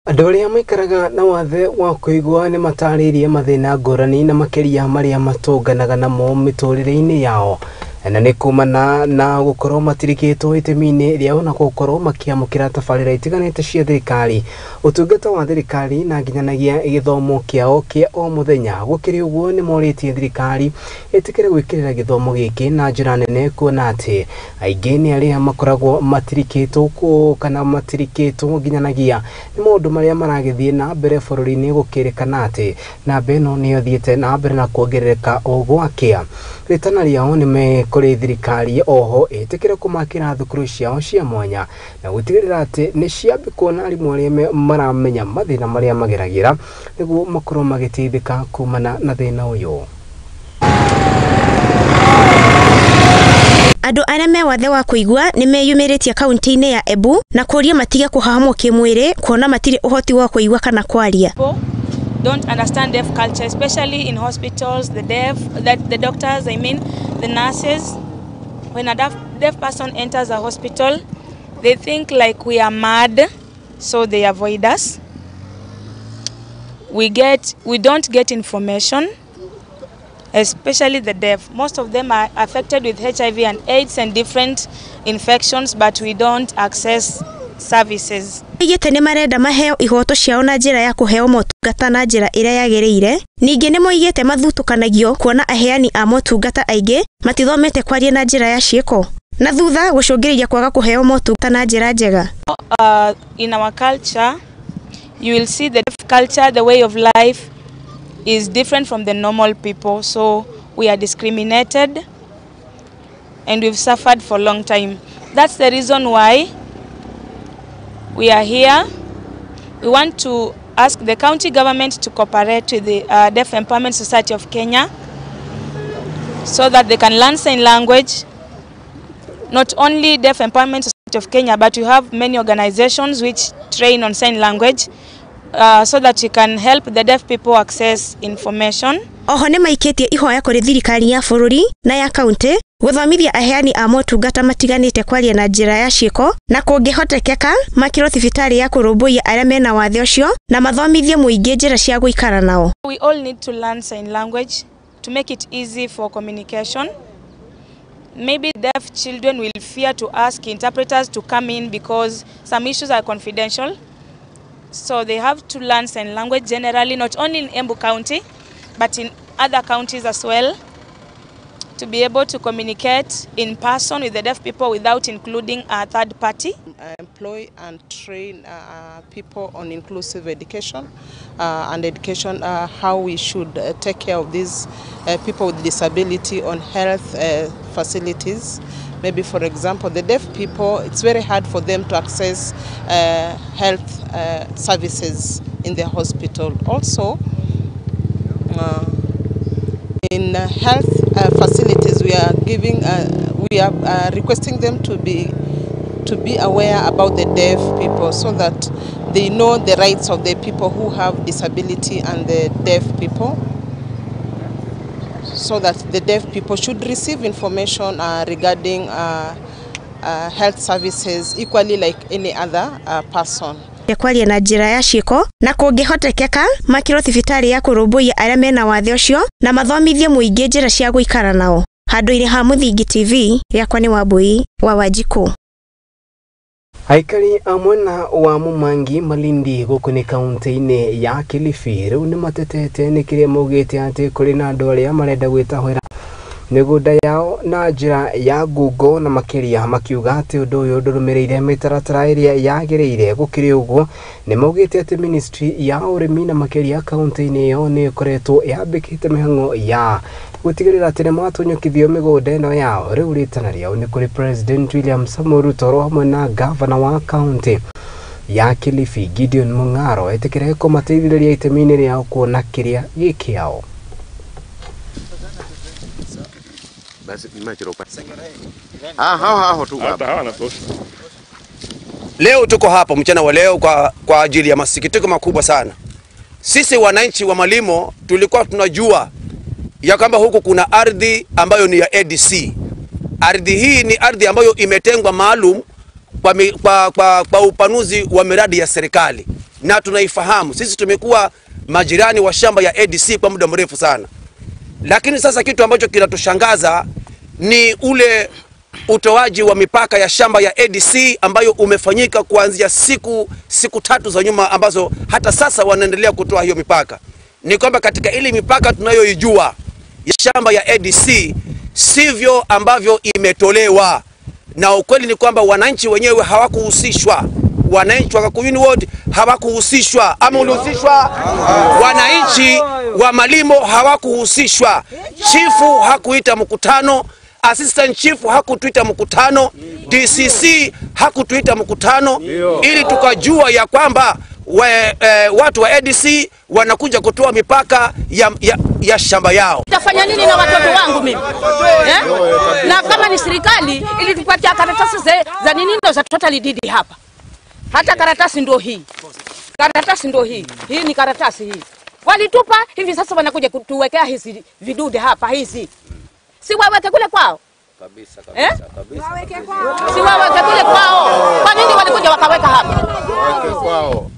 Andũ arĩa maikaraga na wathe wa kũigua nĩ matarĩirie mathĩna ngũrani na makĩria marĩa matũnganaga namo mĩtũrĩre-inĩ yao, na nĩ kumana na gũkorwo matirikĩtwo itemi-inĩ rĩao na gũkorwo makĩamũkĩra tabarĩra itiganĩte cia thirikari, ũtungata wa thirikari na nginyanagia gĩthomo kĩao kĩa o mũthenya. Gũkĩrĩ ũguo nĩ morĩtie thirikari ĩtĩkĩre gwĩkĩrĩra gĩthomo gĩkĩ na njĩra nene kuona atĩ aingĩ nĩ arĩa makoragwo matirikĩtwo kana matirikĩtwo nginyanagia nĩ maũndũ marĩa maragĩthiĩ na mbere bũrũri-inĩ, gũkĩrĩkana atĩ namba ĩno nĩyo ĩthiĩte na mbere na kuongerereka o gwakĩa. Rĩtana rĩao nĩ kũrĩ thirikari oho ĩtĩkĩre kũmakĩra thukuru ciao cia mwanya na gũtigĩrĩra atĩ nĩ ciambĩkwo na arimũ arĩa maramenya mathĩna marĩa mageragĩra nĩguo makorwo magĩteithĩka kumana na thĩna ũyũ. Andũ arĩa me wathe wa kũigua nĩ meyumĩrĩtie kaunti-inĩ ya Embu na kũria matige kũhahamwo kĩmwĩrĩ kuona matirĩ ũhoti wa kũigua kana kwaria. Don't understand deaf culture, especially in hospitals, the deaf, the doctors, I mean, the nurses. When a deaf person enters a hospital, they think like we are mad, so they avoid us. We don't get information. especially the deaf. Most of them are affected with HIV and AIDS and different infections, but we don't access services. Moigĩte nĩ marenda maheo ihoto ciao na njĩra ya kũheo motungata na njĩra ĩrĩa yagĩrĩire. Ningĩ nĩ moigĩte mathutũkanagio kuona aheani a motungata aingĩ matithomete kwaria na njĩra ya ciĩko na thutha gũcũngĩrĩria kwaga kũheo motungata na njĩra njega. In our culture, you will see the deaf culture, the way of life is different from the normal people, so we are discriminated and we've suffered for a long time. That's the reason why we are here. We want to ask the county government to cooperate with the Deaf Empowerment Society of Kenya so that they can learn sign language. Not only Deaf Empowerment Society of Kenya, but we have many organizations which train on sign language so that you can help the deaf people access information. Oho nĩ maikĩtie ihoya kũrĩ thirikari ya bũrũri na ya kaunti gũthomithia aheani a motungata matiganĩte kwaria na njĩra ya ciĩko na kũngĩhotekeka makĩrwo thibitarĩ ya kũrũmbũiya arĩa mena wathe ũcio na mathomithie mũingĩ njĩra cia gũikara nao. We all need to learn sign language to make it easy for communication. Maybe deaf children will fear to ask interpreters to come in because some issues are confidential. So they have to learn sign language generally, not only in Embu County, but in other counties as well, to be able to communicate in person with the deaf people without including a third party. Employ and train people on inclusive education and education how we should take care of these people with disability on health facilities. Maybe, for example, the deaf people, it's very hard for them to access health services in the hospital. Also, in health facilities, we are giving, we are requesting them to be aware about the deaf people so that they know the rights of the people who have disability and the deaf people, so that the deaf people should receive information regarding health services equally like any other person. Kwaria na njĩra ya ciĩko na kũngĩhotekeka makĩrwo thibitarĩ ya kũrũmbũiya arĩa mena wathe ũcio na mathomithie mũingĩ njĩra cia gũikara nao. Handũ-inĩ ha Mũthingi TV, yakwa nĩ Wambui wa Wanjikũ. Aikari a mwena wa Mumangi Malindi gũkũ nĩ kaunti-inĩ ya Kilifi rĩu nĩ matetete nĩ kĩrĩa maugĩte atĩ kũrĩ na andũ arĩa marenda gwĩtahũra mĩgũnda yao na njĩra ya ngungo na makĩria makiuga atĩ ũndũ ũyũ ndũrũmĩrĩire mĩtaratara ĩrĩa yagĩrĩire. Gũkĩrĩ ũguo nĩ maugĩte atĩ ministry ya ũrĩmi na makĩria kaunti-inĩ ĩyo nĩ ĩkoretwo yambĩkĩte mĩhang'o ya gũtigĩrĩra atĩ nĩmatũnyũkithio mĩgũnda ĩno yao. Rĩu rĩtana rĩao nĩ kũrĩ President William Samoei Ruto hamwe na gavana wa kaunti ya Kilifi Gideon Mung'aro etĩkĩre kũmateithĩrĩria itemi-inĩ rĩao kuona kĩrĩa gĩ kĩao. Leo tuko hapa mchana wa leo kwa ajili ya masikitiko makubwa sana. Sisi wananchi wa Malimo tulikuwa tunajua ya kwamba huku kuna ardhi ambayo ni ya ADC. Ardhi hii ni ardhi ambayo imetengwa maalum kwa upanuzi wa miradi ya serikali, na tunaifahamu. Sisi tumekuwa majirani wa shamba ya ADC kwa muda mrefu sana. Lakini sasa kitu ambacho kinatushangaza ni ule utoaji wa mipaka ya shamba ya ADC ambayo umefanyika kuanzia siku tatu za nyuma, ambazo hata sasa wanaendelea kutoa hiyo mipaka. Ni kwamba katika ile mipaka tunayoijua ya shamba ya ADC sivyo ambavyo imetolewa. Na ukweli ni kwamba wananchi wenyewe hawakuhusishwa. Wananchi wa Kakuyuni Ward hawakuhusishwa. Ama ulihusishwa? Wananchi wa Malimo hawakuhusishwa. Chifu hakuita mkutano, assistant chief hakutuita mkutano, DCC hakutuita mkutano, ili tukajua ya kwamba watu wa ADC wanakuja kutoa mipaka ya shamba yao. Tafanya nini na watoto wangu mimi? Na kama ni serikali ilitupatia karatasi za nini ndo za totally didi hapa. Hata karatasi ndio hii. Karatasi ndio hii. Hii ni karatasi hii. Walitupa hivi sasa wanakuja kutuwekea hizi vidude hapa hizi. Si waweke kule kwao? Kabisa kabisa kabisa. Waweke kwao. Si waweke kule kwao. Kwa nini walikuja wakaweka hapa? Waweke kwao.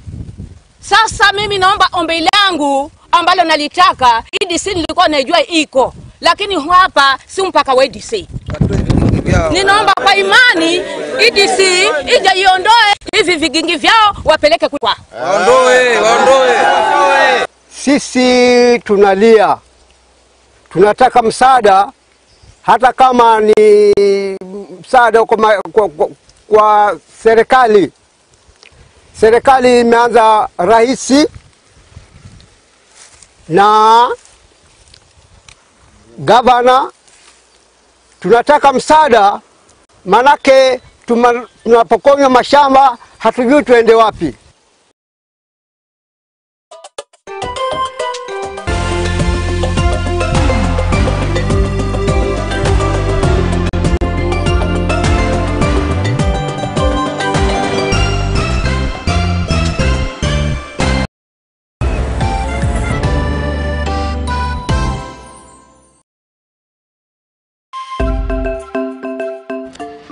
Sasa mimi naomba ombi langu ambalo nalitaka EDC nilikuwa naijua iko, lakini hapa si mpaka wa EDC. Ninaomba kwa imani EDC ije iondoe hivi vigingi vyao wapeleke kwa. Waondoe, waondoe. Sisi tunalia, tunataka msaada, hata kama ni msaada kwa serikali. Serikali imeanza rahisi na gavana. Tunataka msaada, manake tunapokonywa mashamba hatujui tuende wapi.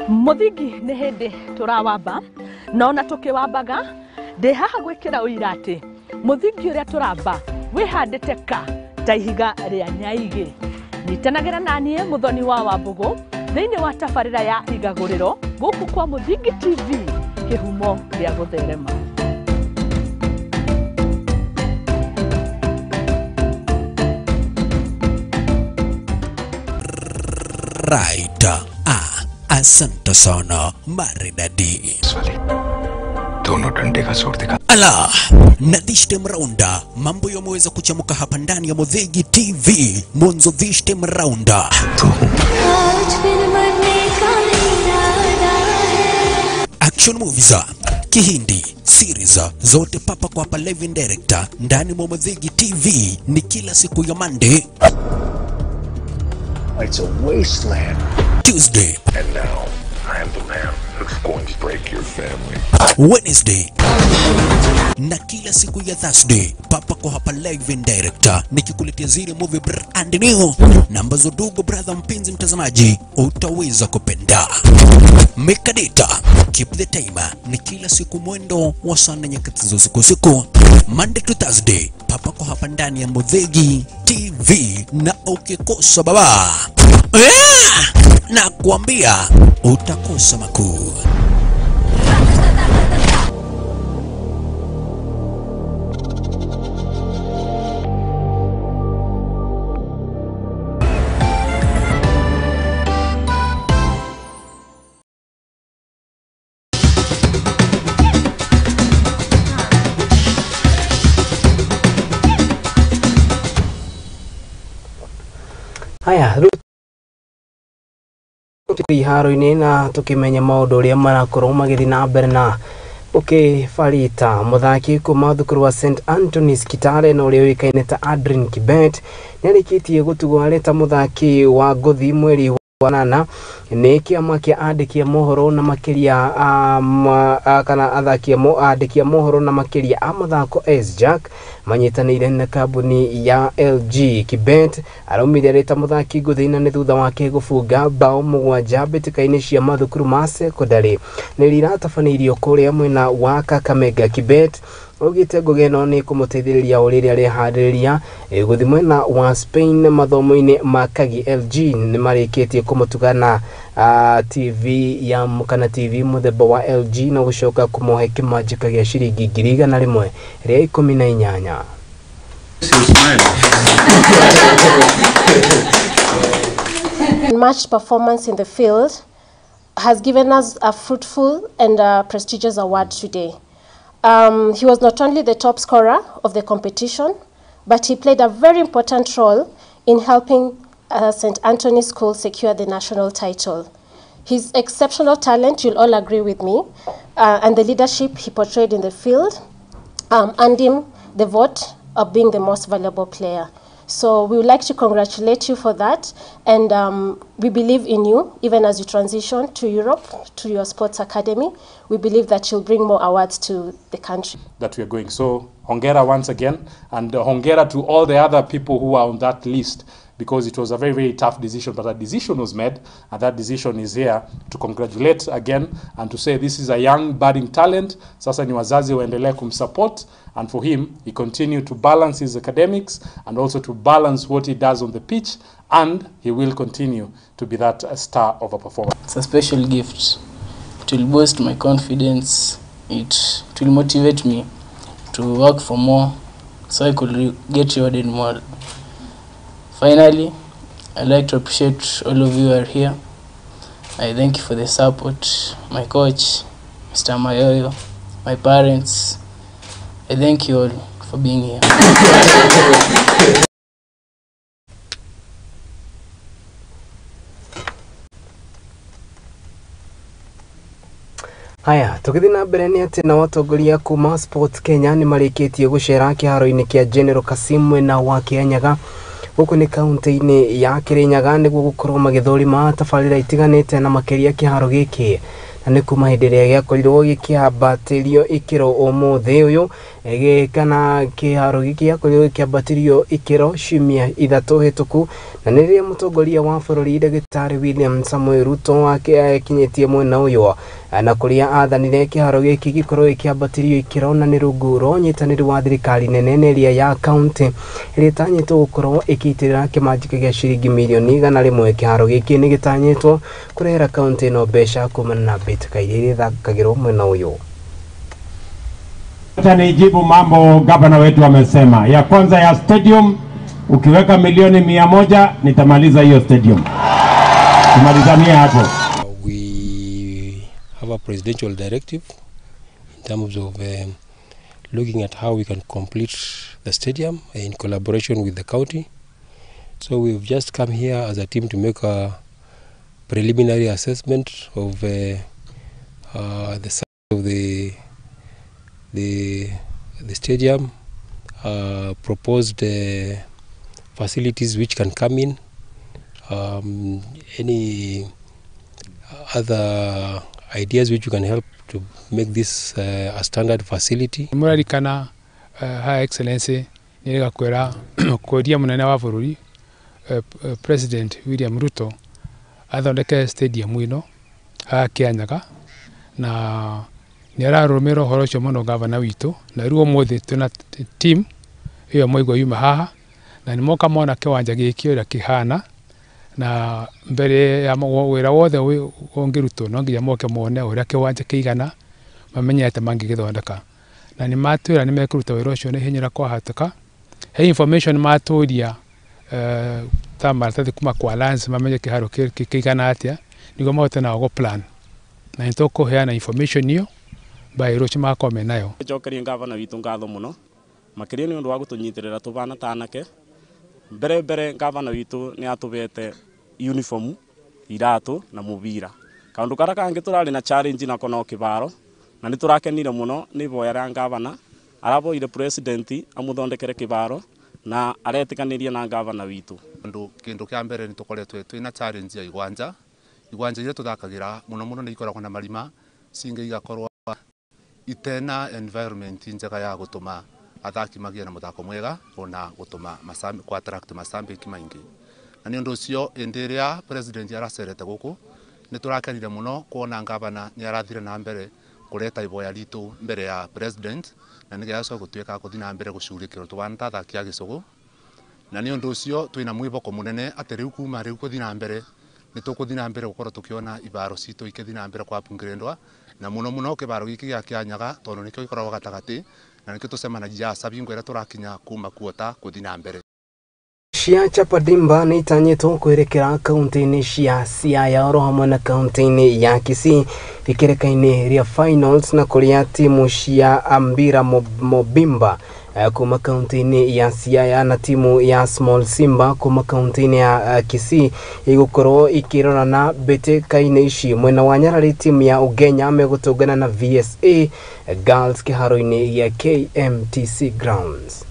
Muthingi nĩ hĩndĩ tũrawamba na ona tũkĩwambaga ndĩ haha gwĩkĩra ũira atĩ mũthingi ũrĩa tũramba wĩhandĩte ka ta ihiga rĩa nyaigĩ. Nyitanagĩra na niĩ Mũthoni wa Wambũgũ thĩinĩ wa tabarĩra ya Igagũrĩro gũkũ kwa Mũthingi TV, kĩhumo gĩa gũtherema. Right. Asante sana maridadi. Dono dande ka zor dikha. Ala, na this time rounda mambo yameweza kuchamuka hapa ndani ya Muthingi TV. Mwanzo this time rounda. Action movies, Kihindi, series zote papa kwa hapa live and director ndani mwa Muthingi TV ni kila siku ya Monday. It's a wasteland. Tuesday. And now, I am the man who's going to break your family. Wednesday. Na kila siku ya Thursday, papa kwa hapa live and director nikikuletea zile movie brand new na ambazo dugo brother mpenzi mtazamaji utaweza kupenda. Make a data, keep the timer ni kila siku mwendo wa saa nne nyakati za usiku usiku, Monday to Thursday, papa kwa hapa ndani ya Muthingi TV, na ukikosa baba na kuambia utakosa makuu. Haya, iharo-inĩ na tukimenya maũndũ ũrĩa marakorwo magĩthiĩ na mbere na ũkĩbarita mũthaki kuma thukuru wa St Anthony's Kitale na ũrĩa ũĩkaine ta Adrian Kibet nĩarĩkĩtie gũtugwo arĩ ta mũthaki wa ngũthi mweri wa nana nĩ kĩama kĩa andĩki a mohoro na makĩria kana athaki andĩki a mohoro na makĩria a mathako SJack manyitanĩire na kambuni ya LG. Kibet araumire arĩ ta mũthaki ngũthi na nĩ thutha wake gũbunga bao 7 mbĩtĩka-inĩ cia mathukuru ma sekondarĩ nĩ iratabanĩirio kũrĩa mwena wa Kakamega. Kibet augĩte ngũgĩ ĩno nĩ kũmũteithĩrĩria o rĩrĩa areharĩrĩria gũthiĩ mwena wa Spain mathomo-inĩ ma Kagi. LG nĩ marĩkĩtie kũmũtuga na TV ya kana TV mũthemba wa LG na gũcoka kũmũhe kĩmanjĩka gĩa ciringi 118,000. Matched performance in the field has given us a fruitful and prestigious award today. He was not only the top scorer of the competition, but he played a very important role in helping St. Anthony's School secure the national title. His exceptional talent, you'll all agree with me, and the leadership he portrayed in the field earned him the vote of being the most valuable player. So we would like to congratulate you for that, and we believe in you, even as you transition to Europe, to your sports academy. We believe that you'll bring more awards to the country. That we are going. So hongera once again, and hongera to all the other people who are on that list. because it was a very, very tough decision, but a decision was made, and that decision is here to congratulate again and to say this is a young budding talent. Sasa ni wazazi waendelee kumsupport, and for him, he continue to balance his academics and also to balance what he does on the pitch, and he will continue to be that star of a performer. It's a special gift. It will boost my confidence. It will motivate me to work for more so I could get rewarded more. Finally, I'd like to appreciate all of you who are here. I thank you for the support, my coach, Mr. Mayoyo, my parents. I thank you all for being here. Haya, tũgĩthiĩ na mbere nĩ atĩ nao atongoria kuma Sports Kenya nĩ marĩkĩtie gũcera kĩharo-inĩ kĩa General Kassim mwena wa Kĩanyaga gũkũ nĩ kaunti-inĩ ya Kĩrĩnyaga nĩguo gũkorwo magĩthũrima tabarĩra itiganĩte na makĩria kĩharo gĩkĩ na nĩ kuma hĩndĩ ĩrĩa gĩakorirwo gĩkĩambatĩrio ikĩro ũmũthĩ ũyũ kana kĩharo gĩkĩ gĩakorirwo gĩkĩambatĩrio ikĩro ciumia 3 hĩtũku na nĩ rĩrĩa mũtongoria wa bũrũri Ndagĩtarĩ William Samoei Ruto akinyĩtie mwena ũyũ na kũrĩa athanire kĩharo gĩkĩ gĩkorwo gĩkĩambatĩrio ikĩro na nĩ rungu rwa ũnyitanĩri wa thirikari nene na ĩrĩa ya kaunti ĩrĩa ĩtanyĩtwo gũkorwo ĩkĩitĩrĩra kĩmanjĩka gĩa ciringi mirioni 100. Kĩharo gĩkĩ nĩ gĩtanyĩtwo kũrehera kaunti ĩno mbeca kumana na mbĩtĩka iria ithakagĩrwo mwena ũyũ. Acha nijibu mambo gavana wetu amesema. Ya kwanza ya stadium, ukiweka milioni 100 nitamaliza hiyo stadium. Tumalizanie hapo. We have a presidential directive in terms of looking at how we can complete the stadium in collaboration with the county. So we've just come here as a team to make a preliminary assessment of the size of the stadium, proposed facilities which can come in, any other ideas which you can help to make this a standard facility. Murarikana High Excellency nirega kwera kuria munene wa bururi President William Ruto athondeke stadium ino haha Kianyaga na nĩ ararũmĩrĩra ũhoro ũcio mũno gavana witũ na rĩu ũmũthĩ twĩna team ĩyo mwaigua yuma haha na nĩ moka mona kĩwanja gĩkĩ ũrĩa kĩhana na mbere ya wĩra wothe ũngĩrutwo no nginya moke mone ũrĩa kĩwanja kĩigana mamenye atĩ mangĩgĩthondeka na nĩ matwĩra nĩ mekũruta wĩra ũcio na ihenya ũrĩa kwahoteka. He information matũria ta maratathi kuma kwa lands mamenye kĩharo kĩigana atĩa nĩguo mahote nao gũ plan na nĩ tũkũheana information ĩyo by rũciũ magakorwo menayo. Njokerie gavana witũ ngatho mũno makĩria nĩ ũndũ wa gũtũnyitĩrĩra tũbana ta anake. Mbere gavana witũ nĩ atũbete uniform iratũ na mũbira. Kaũndũ karĩa kangĩ tũrarĩ na challenge nako no kĩbaro na nĩ tũrakenire mũno nĩ iboya rĩa gavana araboire president amũthondekere kĩbaro na aretĩkanĩria na gavana witũ. Kĩndũ kĩa mbere nĩ tũkoretwo twĩna challenge ya igwanja iria tũthakagĩra mũno mũno nĩ ikoragwo na marima cingĩ igakorwo itena environment njega ya gũtũma athaki magĩe na mũthako mwega ona gũtũma ku attract macambĩki maingĩ. Na nĩ ũndũ ũcio hĩndĩ ĩrĩa president aracerete gũkũ nĩ tũrakenire mũno kuona gavana nĩ arathire na mbere kũreta iboya ritũ mbere ya president na nĩgetha acoke gũtuĩka gũthiĩ na mbere gũcurĩkĩrwo tũbana ta athaki a gĩcũgũ. Na nĩ ũndũ ũcio twĩna mwĩhoko mũnene atĩ rĩu kuma rĩu gũthiĩ na mbere nĩ tũkũthiĩ na mbere gũkorwo tũkĩona ibaro citũ ikĩthiĩ na mbere kwa upgradwa na mũno mũno kĩbaro gĩkĩ gĩa Kĩanyaga tondũ nĩkĩo gĩkoragwo gatagatĩ na nĩkĩo tũcemanagia acabingo ĩrĩa tũrakinya kuma kuota gũthiĩ na mbere. Cia Chapadimba nĩ itanyĩtwo kwerekera kaunti-inĩ cia Siaya oro hamwe na kaunti-inĩ ya Kisii ikereka-inĩ rĩa finals na kũrĩa timu cia Ambira Mobimba kuma kaunti-inĩ ya Siaya na timu ya Small Simba kuma kaunti-inĩ ya Kisii igũkorwo ikĩrorana mbĩtĩka-inĩ ici. Mwena wa Nyarari timu ya Ugenya megũtũngana na VSA Girls kĩharo-inĩ gĩa KMTC Grounds.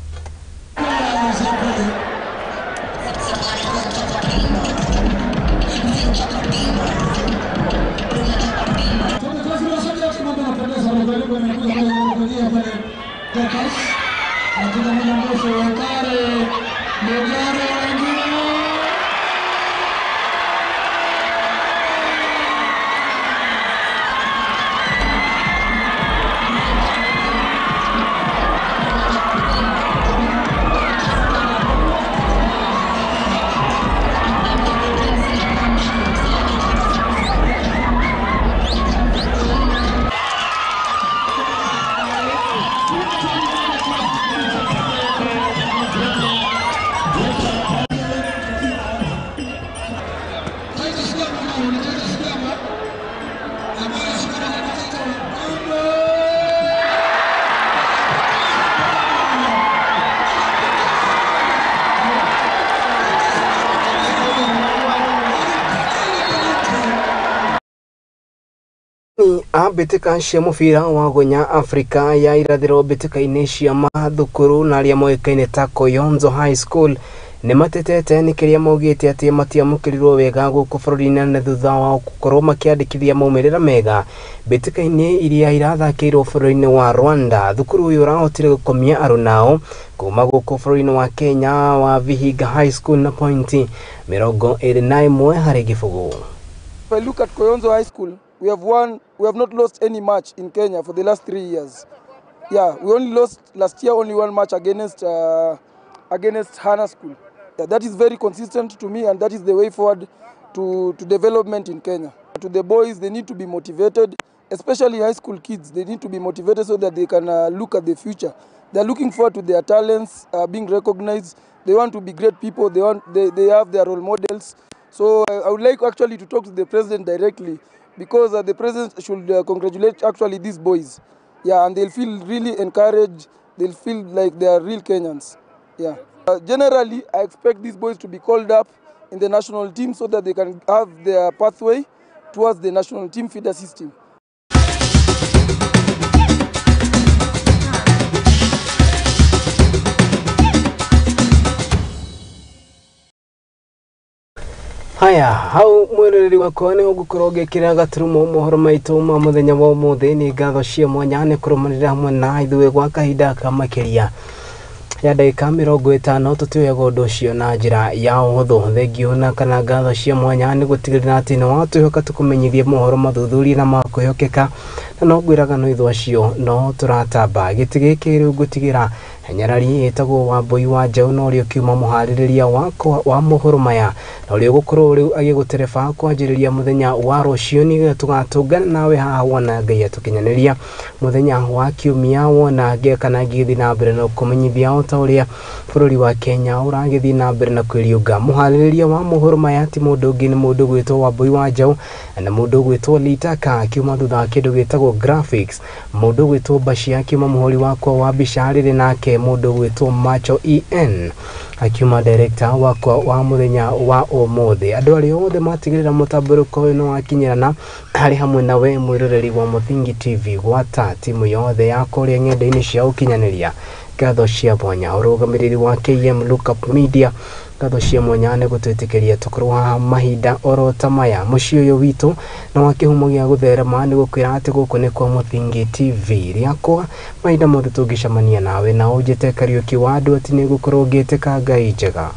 A mbĩtĩka cia mũbira wa gunya Afrika ya irathĩro mbĩtĩka-inĩ cia mathukuru na arĩa moĩkaine ta Koyonzo High School nĩ matetete nĩ kĩrĩa maugĩte atĩ matiamũkĩrirwo wega gũkũ bũrũri-inĩ na thutha wa gũkorwo makĩandĩkithia maumĩrĩra mega mbĩtĩka-inĩ iria irathakĩirwo bũrũri-inĩ wa Rwanda. Thukuru ũyũ ũrahotire gũkomia arunao kuma gũkũ bũrũri-inĩ wa Kenya wa Vihiga High School na pointi 21-0. If I look at Koyonzo High School, we have won, we have not lost any match in Kenya for the last 3 years. Yeah, we only lost last year only one match against Hana School. Yeah, that is very consistent to me, and that is the way forward to development in Kenya. To the boys, they need to be motivated, especially high school kids. They need to be motivated so that they can look at the future. They're looking forward to their talents being recognized. They want to be great people. They have their role models. So I would like actually to talk to the president directly, because the president should congratulate actually these boys. Yeah, and they'll feel really encouraged. They'll feel like they are real Kenyans. Yeah. Generally, I expect these boys to be called up in the national team so that they can have their pathway towards the national team feeder system. Haya, hau mwiroreri wakwa nĩ ũgũkorwo ũgĩkĩra gaturumo mohoro maitũ ma mũthenya wa ũmũthĩ. Nĩ ngatho cia mwanya nĩ kũrũmanĩrĩra hamwe na ithuĩ gwa kahinda ka makĩria ya ndagĩka 50. Tũtioyaga ũndũ ũcio na njĩra ya ũhũthũ. Thengiũ na kana ngatho cia mwanya nĩ gũtigĩrĩra atĩ nĩ watwĩhoka tũkũmenyithie mohoro mathuthurie na ma kwĩhokeka, na no ngwĩraga no ithuĩ acio no tũratamba. Gĩtĩ gĩkĩ rĩu ngũtigĩra nyarari ĩtagwo Wambui wa Njaũ, na ũrĩa ũkiuma mũharĩrĩria wakwa wa mohoro maya, na ũrĩa ũgũkorwo rĩu agĩgũtereba kwanjĩrĩria mũthenya wa rũciũ, nĩgetha tũgatũngana nawe haha wona Ngai atũkinyanĩria mũthenya wa kiumia, wona kana ngĩthiĩ na mbere na kũmenyithia o ta ũrĩa bũrũri wa Kenya ũragĩthiĩ na mbere na kwĩriũnga. Mũharĩrĩria wa mohoro maya ti mũndũ ũngĩ, nĩ mũndũ ũgwĩtwo Wambui wa Njaũ na mũndũ ũgwĩtwo Litaka akiuma thutha wa kĩndũ gĩtagwo graphics, mũndũ ũgwĩtwo Bashia akiuma mũhũri wakwa wa mbica rĩrĩ, nake mũndũ ũgwĩtwo Macho EN akiuma director wakwa wa mũthenya wa ũmũthĩ. Andũ arĩa othe matigĩrĩra mũtambũrũko ũyũ nĩ wakinyĩrana harĩ hamwe na we mwĩroreri wa Mũthingi TV, gwata timu yothe ya kũrĩa ng'enda-inĩ cia ũkinyanĩria. Ngatho cia mwanya ũrũgamĩrĩri wa KM Lookup Media, ngatho cia mwanya nĩ gũtwĩtĩkĩria tũkorwo haha mahinda oro ta maya. Mũciĩ ũyũ witũ na wa kĩhumo gĩa gũtherema nĩ gũkwĩra atĩ gũkũ nĩ kwa Mũthingi TV. Rĩakwa mahinda mothe tũngĩcemania nawe na ũnjĩte Kariũki wa andũ atĩ nĩ ngũkorwo ngĩtĩka Ngai njega.